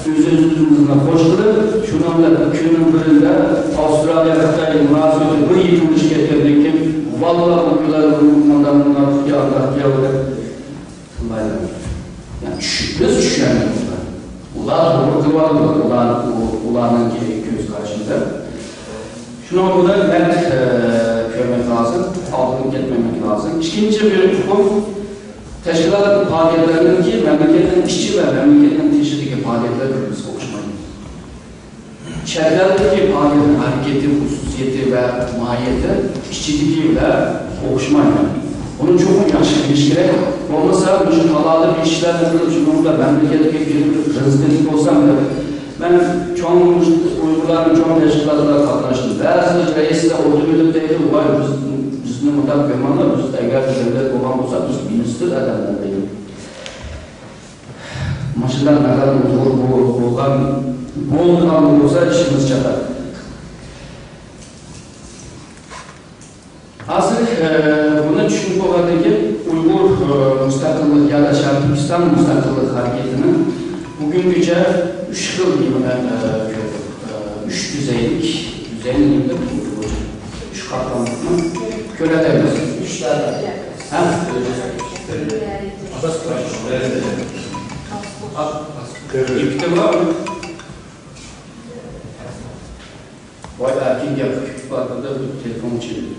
ئۆز-ئۆزىمىزنى خوش قىلىپ، شۇنىڭ بىلەن ئىككى كۈننىڭ بىرىدە ئاۋسترالىيە-خىتاي مۇناسىۋىتى بىر يېقىنلىشىپ كەتكەندىن كېيىن، ۋاللا ئۇيغۇرلار مانداق، مانداق قىلدى، ئانداق قىلدى دەپ تىللايدۇ. يەنى چۈش-، بىز چۈشەنمەيمىز. ئۇلار توغرا قىلىۋاتىدۇ. ئۇلار، ئۇ-، ئۇلارنىڭكى كۆز قارىشىدا. شۇنىڭ بىلەن نەق، ئە، كۆرمەك لازىم، ئالدىن كەتمەمەك لازىم. ئىككىنچى بىر ئۇقۇم، تەشكىلات پائالىيەتلىرىنىڭكى مەملىكەتنىڭ ئىچى ۋە مەملىكەتنىڭ تېشىدىكى پائالىيەتلەر بىر-بىرسىگە ئوخشىمايدۇ. چەت ئەلدىكى پائالىيەتنىڭ ھەرىكىتى، خۇسۇسىيىتى ۋە ماھىيىتى ئىچىدىكى بىلەن ئوخشىمايدۇ. بۇنى چوقۇم ياخشى بىلىش كېرەك. بولمىسا، مۇشۇ تالادىكى ئىشلارنى قىلىپ، شۇنىڭدا مەملىكەتكە كېلىپ رىزقىنى بولسام دەپ، مەن چوڭ ئۇيغۇرلارنىڭ چوڭ تەشكىلاتلىرىغا قاتناشتىم. بەزى رەئىسلەر ئولتۇرۇپ دەيدۇ، ۋاي، بىز، بىزنى مۇنداق قىلماڭلار، بىز ئەگەر دۆلەت بولغان بولسا، بىز مىنىستىر ئادەملەر دەيدۇ. ماشىنا نادان ئۇيغۇر بولغان، بولغان بولسا ئىشىمىز چاتاق. ھازىر، ئە، بۇنى چۈشىنىپ بولغاندىن كېيىن، ئۇيغۇر، ئە، مۇستەقىللىق يا شەرقىي تۈركىستان مۇستەقىللىق ھەرىكىتىنىڭ بۈگۈنگىچە ئۈچ خىل نېمىنى، ئە، كۆردۇق. ئە، ئۈچ دۈزەيلىك، دۈزەينى نېمە دەپ ئۇيغۇرچە؟ ئۈچ قاتلاملىقنى كۆرەلەيمىز. ھە؟ يىپتە بار. ۋاي، ئەركىن گەپ قىلىپ بارغاندا بىر تېلېفون چېلىدۇ.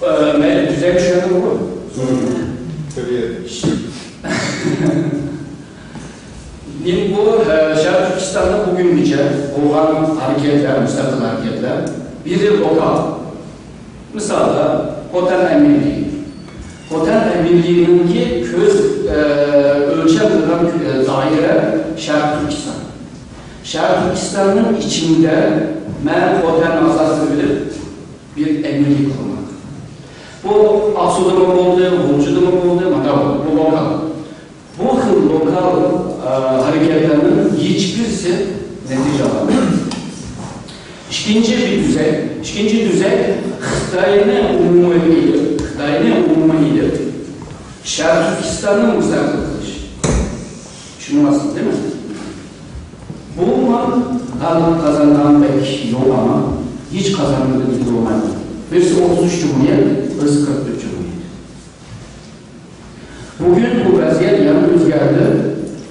ئە، مەيلى، تۈزەك چۈشەندىڭىزمۇ؟ نېمە بۇ، ئە، شەرقىي تۈركىستاندا بۈگۈنگىچە بولغان ھەرىكەتلەر، مۇستەقىل ھەرىكەتلەر، بىرى لوكال. مىسالدا، خوتەن ئەمىرلىكى. خوتەن ئەمىرلىكىنىڭكى كۆز، ئە، ئۆلچەم قىلغان، ئە، دائىرە شەرقىي تۈركىستان. شەرقىي تۈركىستاننىڭ ئىچىندە مەن خوتەن ئاساس قىلىپ بىر ئەمىرلىك قۇرماق. بۇ ئاقسۇدىمۇ بولدى، غۇلجىدىمۇ بولدى، مانا بۇ، بۇ لوكال. بۇ خىل لوكال، ئە، ھەرىكەتلەرنىڭ ھېچبىرسى نەتىجە ئالالمايدۇ. ئىككىنچى بىر تۈزەك، ئىككىنچى تۈزەك خىتاينى ئومۇمىي ئېلىپ، خىتاينى ئومۇمىي ئېلىپ، شەرقىي تۈركىستاننى مۇستەقىل قىلىش. چۈشىنىۋاتىسىز دېمە. بۇمۇ غەلىبە قازانغان بەك يوق، ئەمما ھېچ قازانمىدى دېگىلى بولمايدۇ. بىرسى ئوتتۇز ئۈچ جۇمھۇرىيەت، بىرسى قىرىق تۆت جۇمھۇرىيەت. بۈگۈن بۇ ۋەزىيەت يەنە ئۆزگەردى.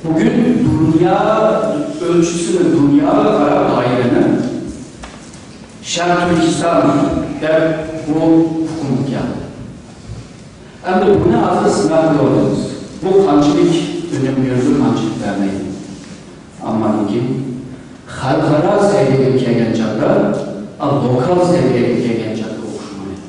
بۈگۈن دۇنيا ئۆلچىسىنى، دۇنياغا قاراپ دائىرىنى شەرقىي تۈركىستان دەپ بۇ ئۇقۇمغا كەلدى. ئەمدى بۇنى ھازىر سىناق قىلىۋاتىمىز. بۇ قانچىلىك ئۈنۈم بېرىدۇ، قانچىلىك بەرمەيدۇ. ئەمما لېكىن خەلقئارا سەۋىيەگە كەلگەن چاغدا، ئا، لوكال سەۋىيەگە كەلگەن چاغدا ئوخشىمايدۇ.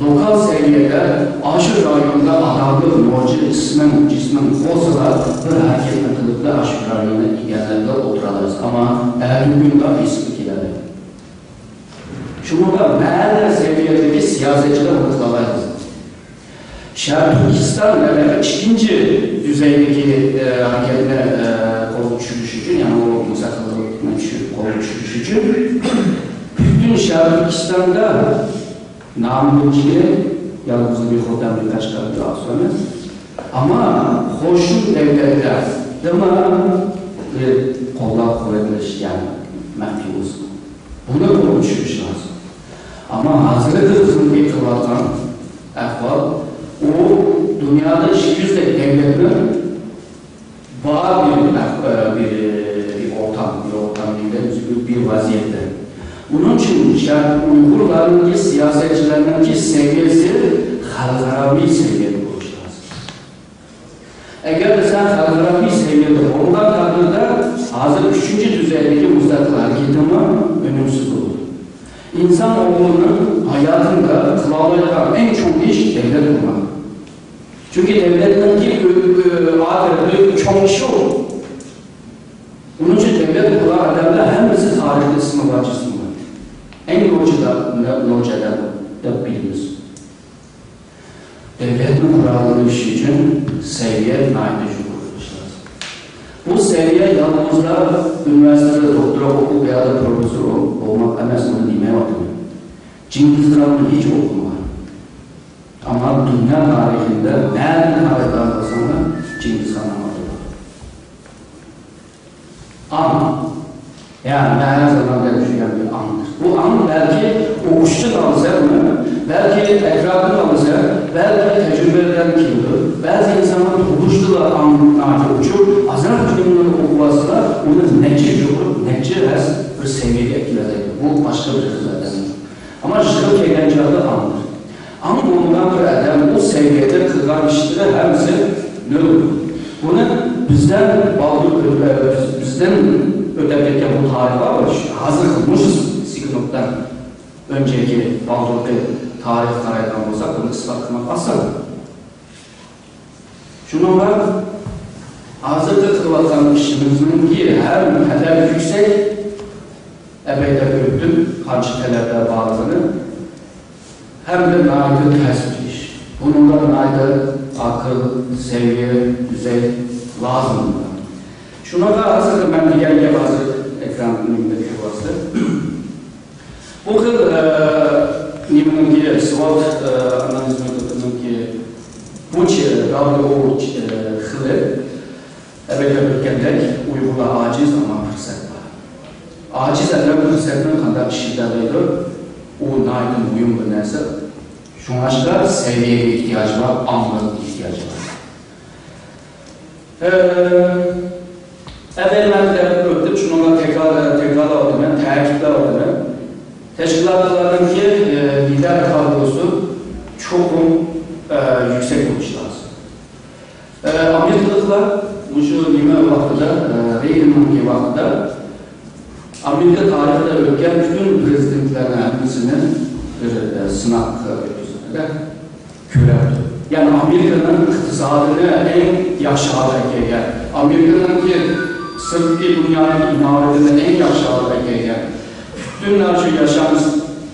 لوكال سەۋىيەدە ئاشۇ رايوندا ئادالىق نوچى ئىسمىڭ، جىسمىڭ بولسىلا بىر ھەرىكەتنى قىلىپلا ئاشۇ رايوننى ئىگىلەپلا ئولتۇرالامسىز. ئەمما ئەتىگۈندە ھېسابقا كېلەلەيدۇ. شۇنىڭغا مەھەللە سەۋىيەدىكى سىياسەتچىلەر بۇنى قىلالايدۇ. شەرقىي تۈركىستان، يەنى ئىككىنچى دۈزەيدىكى، ئە، ھەرىكەتنى، ئە، قولغا چۈشۈرۈش ئۈچۈن، يەنى ئۇ مۇستەقىللىقنى چۈشۈرۈپ، قولغا چۈشۈرۈش ئۈچۈن پۈتۈن شەرقىي تۈركىستاندا نامى بويىچە يالغۇزلا بىر خوتەن، بىر قەشقەر، بىر ئاقسۇ ئەمەس. ئەمما قوشنا دۆلەتلەردىمۇ بىر قوللاپ قۇۋۋەتلەش، يەنى مەخپىي بولسۇن. بۇنى قولغا چۈشۈرۈش لازىم. ئەمما ھازىرقى بىزنىڭ قىلىۋاتقان ئەھۋال، ئۇ دۇنيادا ئىككى يۈزدەك دۆلەتنىڭ بار بىر، بىر، بىر ئورتاق، بىر ئورتاق دېگەن بىر، بىر ۋەزىيەتتە. ئۇنىڭ ئۈچۈن شەرق ئۇيغۇرلارنىڭكى سىياسەتچىلەرنىڭكى سەۋىيەسى خەلقئاراۋى سەۋىيەدە بولۇشى لازىم. ئەگەر سەن خەلقئاراۋى سەۋىيەدە بولغان تەقدىردە، ھازىر ئۈچىنچى دۈزەيدىكى مۇستەقىل ھەرىكىتىڭمۇ ئۈنۈمسىز بولىدۇ. ئىنسان ئوغلىنىڭ ھاياتىدا قىلالايدىغان ئەڭ چوڭ ئىش دەۋلەت قۇرماق. چۈنكى دەۋلەتنىڭكى ئۆ-، ئۆ-، ئاخىرىدا چوڭ ئىشى ئۇ. ئۇنىڭ ئۈچۈن دەۋلەت قۇرغان ئادەملەر ھەممىسى تارىختا ئىسمى بار، جىسمى بار. ئەڭ نوچىدا، نوچى ئادەم دەپ بىلىمىز. دەۋلەتنى قۇرالىشى ئۈچۈن سەۋىيە ناھايىتى يۇقىرى بولۇشى لازىم. بۇ سەۋىيە يالغۇزلا ئۇنىۋېرسىتېتتا دوكتورا ئوقۇپ يادا پروفېسسور بولماق ئەمەس، بۇنى دېمەيۋاتىمەن. جىڭگىزخاننى ھېچ ئوقۇمىغان. ئەمما دۇنيا تارىخىدا نەدىن خەۋەردار بولساڭلار، جىڭگىزخاننىڭ ئاتى بار. ئاڭ. يەنى مەنە زامان دەپ چۈشەنگەن بىر ئاڭدۇر. بۇ ئاڭ بەلكى ئوقۇشتىن ئالسا بۇنى، بەلكى ئەتراپتىن ئالسا، بەلكى تەجرىبىلەردىن كېلىدۇ. بەزى ئىنسانلار تۇغۇلۇشىدىلا ئاڭ ناھايىتى ئوچۇق، ئازراق كىتابلارنى ئوقۇۋالسىلا، ئۇنى نەچچە يۇقىرى، نەچچە ھەس بىر سەۋىيەگە ئەكىلەلەيدۇ. بۇ باشقا بىر خىل ئادەم. ئەمما يىغىپ كەلگەن چاغدا ئاڭدۇر. ئاڭ بولمىغان بىر ئادەم ئۇ سەۋىيەدە قىلغان ئىشلىرى ھەممىسى نۆل. بۇنى بىزدىن بالدۇر ئۆت-، بىز-، بىزدىن ئۆتۈپ كەتكەن بۇ تارىخلار بار. ھازىرقى مۇشۇ سېكۇنتتىن ئۆنچىكى بالدۇرقى تارىخقا قارايدىغان بولساق، بۇنى ئىسپات قىلماق ئاسان. شۇنىڭغا ھازىرقى قىلىۋاتقان ئىشىمىزنىڭكى ھەم تەلەپ يۈكسەك، ئەبەيدە ئۆتتۈم، قانچە تەلەپلەر بارلىقىنى ھەمدە ناھايىتى تەس بىر ئىش. بۇنىڭغا ناھايىتى ئاقىل، سەۋىيە، دۈزەك لازىم. شۇنىڭغا ھازىر مەن دېگەن گەپ ھازىر ئېكراننىڭ ئۈستىدە كۆرۈۋاتىسىز. بۇ خىل، ئە، نېمىنىڭكى، سۋوت، ئە، ئانالىز مېتودىنىڭكى بۇ چ-، داۋلىغۇ چ-، ئە، خىلى، ئەلۋەتتە، ئۆتكەندەك، ئۇيغۇرلار ئاجىز، ئەمما پۇرسەت بار. ئاجىز ئادەم پۇرسەتنى قانداق ئىشلىتەلەيدۇ؟ ئۇ ناھايىتى مۇھىم بىر نەرسە. شۇڭلاشقا سەۋىيەگە ئېھتىياجى بار، ئاڭغا ئېھتىياجى بار. ئە، ئەمەلىي مەن دەپ ئۆتۈپ، شۇنىڭغا تەكرار، تەكرارلاۋاتىمەن، تەكىتلەۋاتىمەن. تەشكىلاتلارنىڭكى، ئە، لىدەر كادروسى چوقۇم، ئە، يۈكسەك بولۇشى لازىم. ئە، ئامېرىكىلىقلار مۇشۇ نېمە ۋاقتىدا، ئە، رېيگاننىڭكى ۋاقتىدا ئامېرىكا تارىخىدا ئۆتكەن پۈتۈن پىرېزىدېنتلەرنىڭ ھەممىسىنى بىر، ئە، سىناققا ئۆتكۈزدى. كۆرەپتۇ. يەنى ئامېرىكىنىڭ ئىقتىسادىنى ئەڭ ياخشى ھالغا ئەكەلگەن، ئامېرىكىنىڭكى سىرتقى دۇنيانىڭ ئىمارىتىنى ئەڭ ياخشى ھالغا ئەكەلگەن، پۈتۈن شۇ ياشام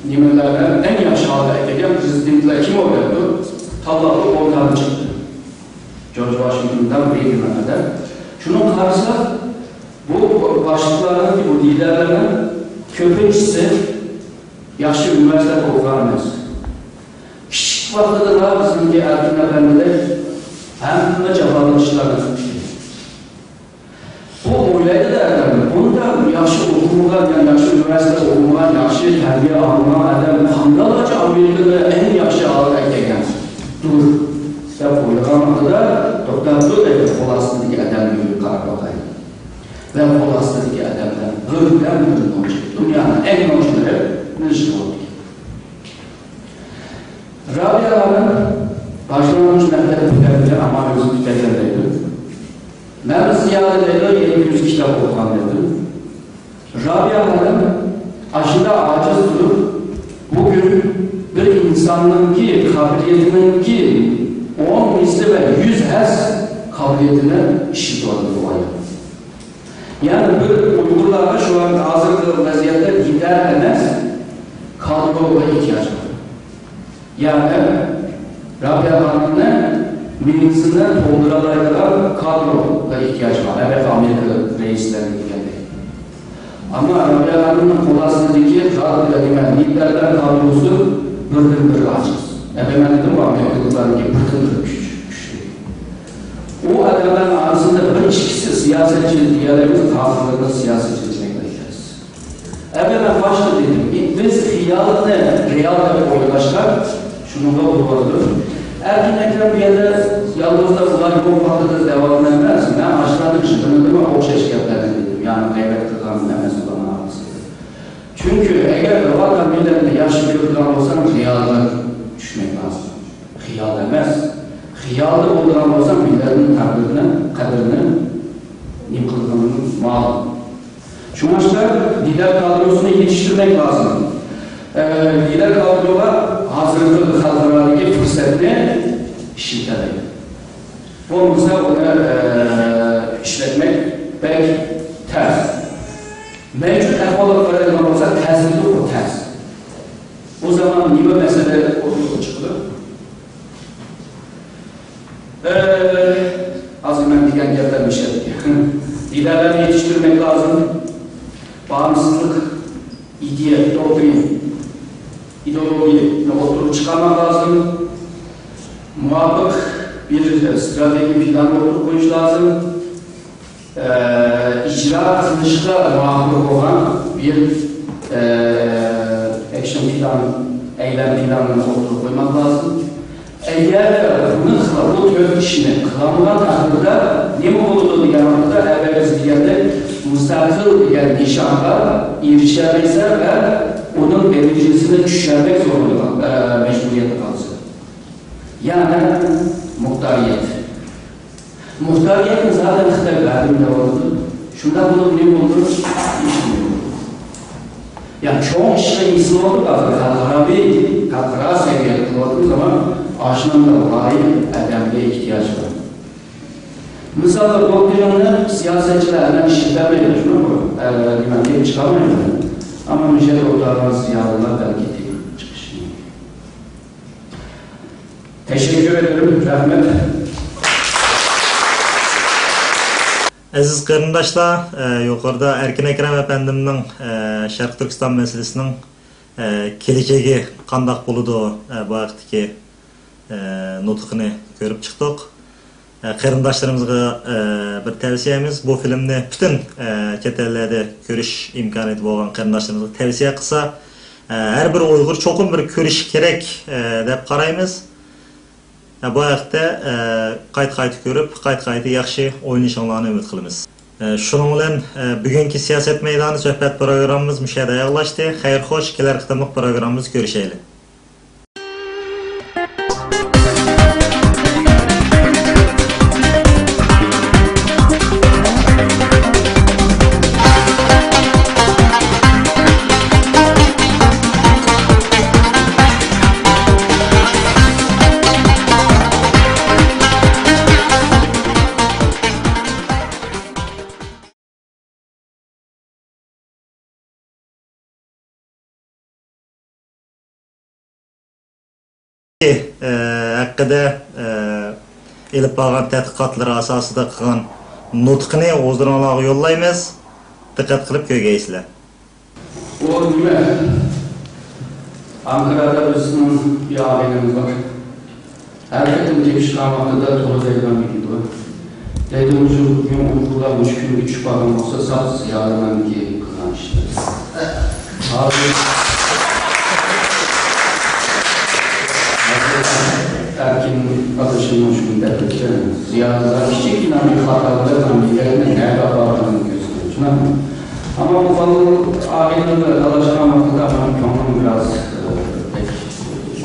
نېمىلەرنى ئەڭ ياخشى ھالغا ئەكەلگەن پىرېزىدېنتلار كىم بولۇپتۇ؟ تاللاپلا ئون دانە چىقتى. جورج ۋاشىنگتوندىن رېيگانغا قەدەر. شۇنى قارىساق، بۇ باشلىقلارنىڭ، بۇ لىدەرلەرنىڭ كۆپىنچىسى ياخشى ئۇنىۋېرسىتېتتا ئوقۇغان ئەمەس. كىچىك ۋاقتىدىلا بىزنىڭكى ئەركىن ئەپەندىدەك ھەممە جاپالىق ئىشلارنى قىلىپ كەلگەن. بۇ ئويلايدۇ-دە، ئەلۋەتتە، بۇنداق ياخشى ئوقۇمىغان، يەنى ياخشى ئۇنىۋېرسىتېتتا ئوقۇمىغان، ياخشى تەربىيە ئالمىغان ئادەم قانداقچە ئامېرىكىنى ئەڭ ياخشى ھالغا ئەكەلگەندۇر دەپ ئويلىغان ۋاقتىدا، توختاپ تۇر، دەيدۇ، قول ئاستىدىكى ئادەمگە قاراپ باقايلى. ۋە قول ئاستىدىكى ئادەملەر بىردەم بىر نوچى، دۇنيانىڭ ئەڭ نوچىلىرىنى يىغىۋاپتىكەن. رابىيە خانىم باشلانغۇچ مەكتەپ پۈتتۈرگەن، ئەمما ئۆزى پۈتتۈرگەن دەيدۇ. مەن زىيادە دەيدۇ، يەتتە يۈز كىتاب ئوقۇغان دەيدۇ. رابىيە خانىم ئاشۇنداق ئاجىز تۇرۇپ، بۈگۈن بىر ئىنساننىڭكى قابىلىيىتىنىڭكى ئون مىسلى ۋە يۈز ھەس قابىلىيىتىنى ئىشلىتىۋاتىدۇ بۇ ئايال. يەنى بىر ئۇيغۇرلارغا شۇ ھازىرقى ۋەزىيەتتە لىدەر ئەمەس، كادروغا ئېھتىياج بار. يەنى رابىيە خانىمنى مېڭىسىنى تولدۇرالايدىغان كادروغا ئېھتىياج بار، ئەمەلىي ئامېرىكا رەئىسلىرى دېگەندەك. ئەمما رابىيە خانىمنىڭ قول ئاستىدىكى كاد-، نېمە، لىدەرلەر كادروسى بىردىنبىر ئاجىز. ئەمەلىي ئامېرىكىلىقلارنىڭكى بىردىنبىر كۈچ، كۈچلۈك. ئۇ ئادەملەرنىڭ ئارىسىدا بىر ئىككىسى سىياسەتچى دېيەلەيمىز، قالغانلىرى سىياسەتچى دېمەكلىك تەس. ئەمما مەن باشتا دېدىم، بىز خىيالنى رېئال دەپ ئويلاشقا شۇنىڭغا بولۇۋاتىدۇ. ئەركىن ئەكرەم بۇ يەردە يالغۇزلا ئۇلار يوق ۋاقتىدا دەۋاتىدۇ ئەمەس، مەن ئاشۇلارنىڭ يىغىنىدىمۇ ئوخشاش گەپلەرنى دېدىم، يەنى غەيۋەت قىلغان ئەمەس ئۇلارنىڭ ئارىسىدا. چۈنكى ئەگەر بىر ۋاتان مىللەتنى ياخشى كۆرىدىغان بولساڭ، رېئاللىققا چۈشمەك لازىم. خىيال ئەمەس. خىيالدا بولىدىغان بولساڭ، مىللەتنىڭ تەقدىرىنى، قەدرىنى نېمە قىلىدىغىنىڭ مەلۇم. شۇڭلاشقا لىدەر كادروسىنى يېتىشتۈرمەك لازىم. ئە، لىدەر كادىرلار ھازىرقى خەلقئارادىكى پۇرسەتنى ئىشلىتەلەيدۇ. بولمىسا ئۇنى، ئە، ئىشلەتمەك بەك تەس. مەۋجۇت ئەھۋالغا قارايدىغان بولساق، تەسلىكى ئۇ تەس. ئۇ زامان نېمە مەسىلە ئوتتۇرىغا چىقىدۇ؟ ئە، ھازىر مەن دېگەن گەپلەرنى ئىشلەتتى. لىدەرلەرنى يېتىشتۈرمەك لازىم. باغىمسىزلىق، ئىدىيە، دوكترىنا، ئىدېئولوگىيەنى ئوتتۇرىغا چىقارماق لازىم. مۇۋاپىق بىر ستراتېگىيە پىلانى ئوتتۇرىغا قويۇش لازىم. ئە، ئىجرا قىلىشقا مۇۋاپىق بولغان بىر، ئە، ئەكشن پىلان، ئەيلەن پىلانىنى ئوتتۇرىغا قويماق لازىم. ئەگەر بۇنى قىلا-، بۇ تۆت ئىشنى قىلالمىغان تەقدىردە نېمە بولىدۇ دېگەن ۋاقىتتا، ئەۋۋەل بىز دېگەندەك مۇستەقىل دېگەن نىشانغا ئېرىشەلمەيسەن ۋە ئۇنىڭ دەرىجىسىنى چۈشۈرمەك زورلۇقى، ئە، مەجبۇرىيەتتە قالىسەن. يەنى مۇختارىيەت. مۇختارىيەتنى زادەن خىتاي بەردىم دەۋاتىدۇ. شۇنداق بولۇپ نېمە بولدى؟ ھېچنېمە بولمىدى. يەنى چوڭ ئىشقا ئېسىلىۋاتىدۇ ھازىر. خەلقئارا، خەلقئارا سەۋىيەدە قىلىۋاتىدۇ، ئەمما ئاشۇنىڭغا لايىق ئادەمگە ئېھتىياج بار. مىسالغا، بۇ پىلاننى سىياسەتچىلەر ھەممە ئىشلىتەلمەيدۇ، شۇنداقمۇ؟ ئە، نېمە، كېلىپ چىقالمايدۇ. ئەمما مۇشۇ يەردە ئولتۇرغان زىيالىيلار بەلكى تېپىپ چىقىشى مۇمكىن. تەشەككۈر ئېدىم. رەھمەت. ئەزىز قېرىنداشلار، ئە، يۇقىرىدا ئەركىن ئەكرەم ئەپەندىمنىڭ، ئە، شەرقىي تۈركىستان مەسىلىسىنىڭ، ئە، كېلىچەكى قانداق بولىدۇ، ئە، بۇ ھەقتىكى، ئە، نۇتقىنى كۆرۈپ چىقتۇق. ئە، قېرىنداشلىرىمىزغا، ئە، بىر تەۋسىيەمىز، بۇ فىلىمنى پۈتۈن، ئە، چەت ئەللەردە كۆرۈش ئىمكانىيىتى بولغان قېرىنداشلىرىمىزغا تەۋسىيە قىلسا، ئە، ھەر بىر ئۇيغۇر چوقۇم بىر كۆرۈشى كېرەك، ئە، دەپ قارايمىز. ئە، بۇ ھەقتە، ئە، قايتا-قايتا كۆرۈپ، قايتا-قايتا ياخشى ئويلىنىشىڭلارنى ئۈمىد قىلىمىز. ئە، شۇنىڭ بىلەن، ئە، بۈگۈنكى سىياسەت مەيدانى سۆھبەت پروگراممىمىز مۇشۇ يەردە ئاياغلاشتى. خەير خوش، كېلەر قېتىملىق پروگراممىمىزدا كۆرۈشەيلى. ئە، ھەققىدە، ئە، ئېلىپ بارغان تەتقىقاتلىرى ئاساسىدا قىلغان نۇتقىنى ھۇزۇرۇڭلارغا يوللايمىز. دىققەت قىلىپ كۆرگەيسىلەر. ئۇ نېمە؟ ئانكارادا بىزنىڭ بىر ئاغىنىمىز بار. ھەر قېتىم تېپىشقان ۋاقتىدا تولا دەيدىغان گېپى بار. دەيدۇ، مۇشۇ بۈگۈن ئۇيقۇلار مۇشۇ كۈنگە چۈشۈپ قالغان بولسا، ساپ زىيالىيلارنىڭكى قىلغان ئىشلىرى. ھازىر، ھازىر ئەركىن ئادىشىمنىڭ شۇنى دەپ ئۆتكەن، زىيالىيلار كىچىككىنە بىر خاتا بىلەن مەملىكەتنى نەگە ئاپارغىنىنى كۆرسىتىدۇ. شۇنداقمۇ؟ ئەمما بۇ بالىلار ئائىلىدە ئاداشقان ۋاقتىدا مېنىڭ كۆڭلۈم بىراز، ئە، بەك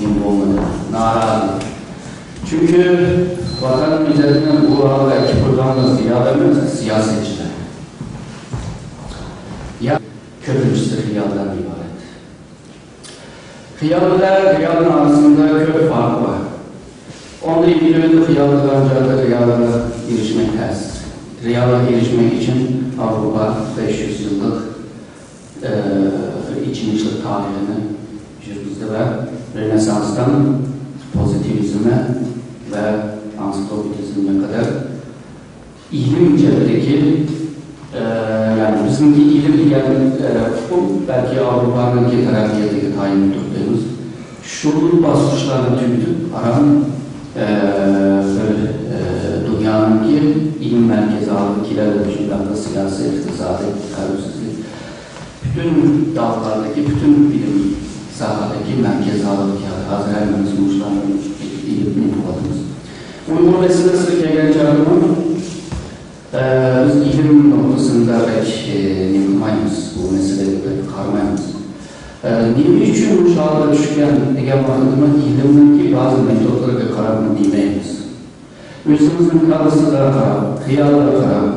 نېمە بولمىدى، نارازى. چۈنكى ۋەتەن مىللەتنى بۇ ھالغا ئەكىپ قويغانلار زىيالىي ئەمەس، سىياسەتچىلەر. يا كۆپىنچىسى خىيالدىن ئىبارەت. خىيال بىلەن رېئالنىڭ ئارىسىدا كۆپ پەرق بار. ئۇنى ئىلگىرىدە خىيال قىلغان جايدا رېئالغا ئېرىشمەك تەس. رېئالغا ئېرىشمەك ئۈچۈن ئاۋروپا بەش يۈز يىللىق، ئە، بىر ئېچىنىشلىق تارىخىنى يۈرگۈزدى ۋە رېنېسسانستىن پوزىتىۋىزمى ۋە ئانسىكلوپېدىزمگە قەدەر ئىلىم جەھەتتىكى، ئە، يەنى بىزنىڭكى ئىلىم دېگەن، ئە، ئۇقۇم بەلكى ئاۋروپانىڭكى تەرەققىياتىغا تايىنىپ تۇرۇپ دەيمىز. شۇ باسقۇچلارنى تۈگىتىپ، ئاران، ئە، بىر، ئە، دۇنيانىڭكى ئىلىم مەركىزى ھالىتىگە كېلەلەيدۇ، شۇنداقلا سىياسىي، ئىقتىسادىي، تەلۇپسىزلىك، پۈتۈن داۋلاردىكى پۈتۈن بىلىم ساھەدىكى مەركەز ھالىتىگە كەلدى. ھازىر ھەممىمىز مۇشۇلارنى ئېلىپ نېمە قىلىۋاتىمىز. ئۇيغۇر مەسىلىسىگە كەلگەن چاغدىمۇ، ئە، بىز ئىلىم نۇقتىسىدا بەك، ئە، نېمە قىلمايمىز، بۇ مەسىلىگە بەك قارىمايمىز. ئە، نېمە ئۈچۈن مۇشۇ ھالغا چۈشكەن دېگەن ۋاقىتتىمۇ ئىلىمنىڭكى بەزى مېتودلىرىغا قاراپمۇ دېمەيمىز. ئۆزىمىزنىڭ كاللىسىغا قاراپ، خىيالىغا قاراپ،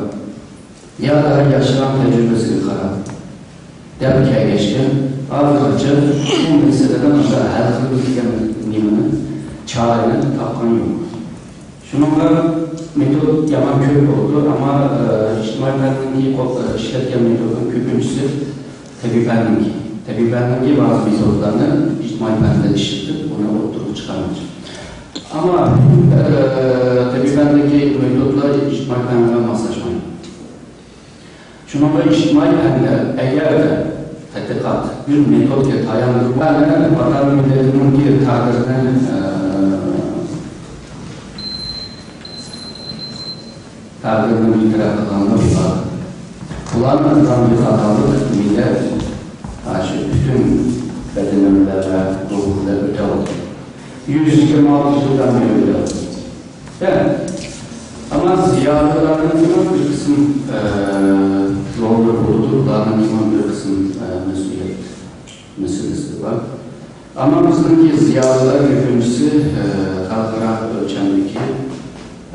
يا ياشىغان تەجرىبىسىگە قاراپ دەپ كەلگەچكە، ھازىرغىچە بۇ مەسىلىنى مۇنداق ھەل قىلىدىغان نېمىنى، چارىنى تاپقان يوق. شۇنىڭغا مېتود يامان كۆپ بولىدۇ، ئەمما، ئە، ئىجتىمائىي پەننىڭكى قول-، ئە، ئىشلەتكەن مېتودنىڭ كۆپىنچىسى تەبىئىي پەننىڭكى. تەبىئىي پەننىڭكى بەزى مېتودلارنى ئىجتىمائىي پەندە ئىشلىتىپ، ئۇنى ئوتتۇرىغا چىقارماقچى. ئەمما، ئە، تەبىئىي پەندىكى مېتودلار ئىجتىمائىي پەنگە ماسلاشمايدۇ. شۇنىڭغا ئىجتىمائىي پەندە ئەگەردە تەتقىقات بىر مېتودكا تاياندۇرۇلغان ۋەتەن مىللىتىنىڭكى تەقدىرىنى، ئە، تەقدىرىنى بىر تەرەپ قىلغاندا بولار. بۇلارنى قىلغان بىر قاتارلىق مىللەت، ئاشۇ پۈتۈن بەدىنى بىلەن ۋە روھى بىلەن ئۆتەۋاتىدۇ. يۈز يىگىرمە ئالتە يىلدىن بېرى ئۆتەۋاتىدۇ. ئەمما زىيالىيلارنىڭ بىر قىسىم، ئە، روللىرى بولىدۇ، ئۇلارنىڭ بىر قىسىم، ئە، مەسئۇلىيەت مەسىلىسى بار. ئەمما بىزنىڭكى زىيالىيلار كۆپىنچىسى، ئە، خەلقئارا ئۆلچەمدىكى،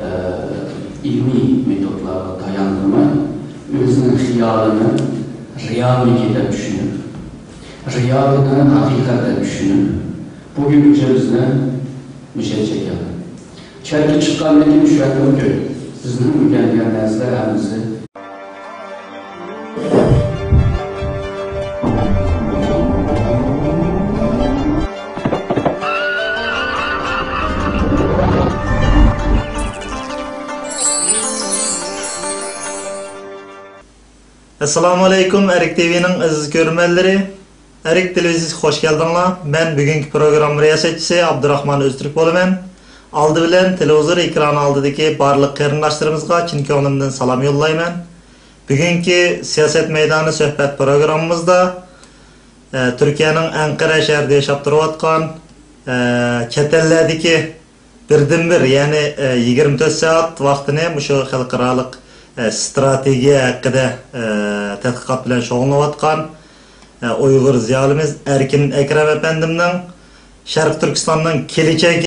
ئە، ئىلمىي مېتودلارغا تاياندۇرماي، ئۆزىنىڭ خىيالىنى رېئالنىكى دەپ چۈشىنىپ، رېئالنى ھەقىقەت دەپ چۈشىنىپ، بۈگۈنگىچە بىزنى مۇشەنچە كەلدى. چەتكە چىققاندىن كېيىن چۈشەندىمكى، بىزنىڭ ئۆگەنگەن نەرسىلەر ھەممىسى. ئەسسالامۇ ئەلەيكۇم، ئەرك تىۋىنىڭ ئەزىز كۆرۈرمەنلىرى. ئەرك تېلېۋىزىيىسىگە خوش كەلدىڭلار. مەن بۈگۈنكى پروگرامما رىياسەتچىسى ئابدۇراخمان ئۆزتۈرك بولىمەن. ئالدى بىلەن تېلېۋىزور ئېكرانى ئالدىدىكى بارلىق قېرىنداشلىرىمىزغا چىن كۆڭلۈمدىن سالام يوللايمەن. بۈگۈنكى سىياسەت مەيدانى سۆھبەت پروگراممىمىزدا، ئە، تۈركىيەنىڭ ئەنقەرە شەھىرىدە ياشاپ تۇرۇۋاتقان، ئە، چەت ئەللەردىكى بىردىنبىر، يەنى، ئە، يىگىرمە تۆت سائەت ۋاقتىنى مۇشۇ خەلقئارالىق، ئە، ستراتېگىيە ھەققىدە، ئە، تەتقىقات بىلەن شۇغۇللىنىۋاتقان، ئە، ئۇيغۇر زىيالىيىمىز ئەركىن ئەكرەم ئەپەندىمنىڭ شەرقىي تۈركىستاننىڭ كېلىچەك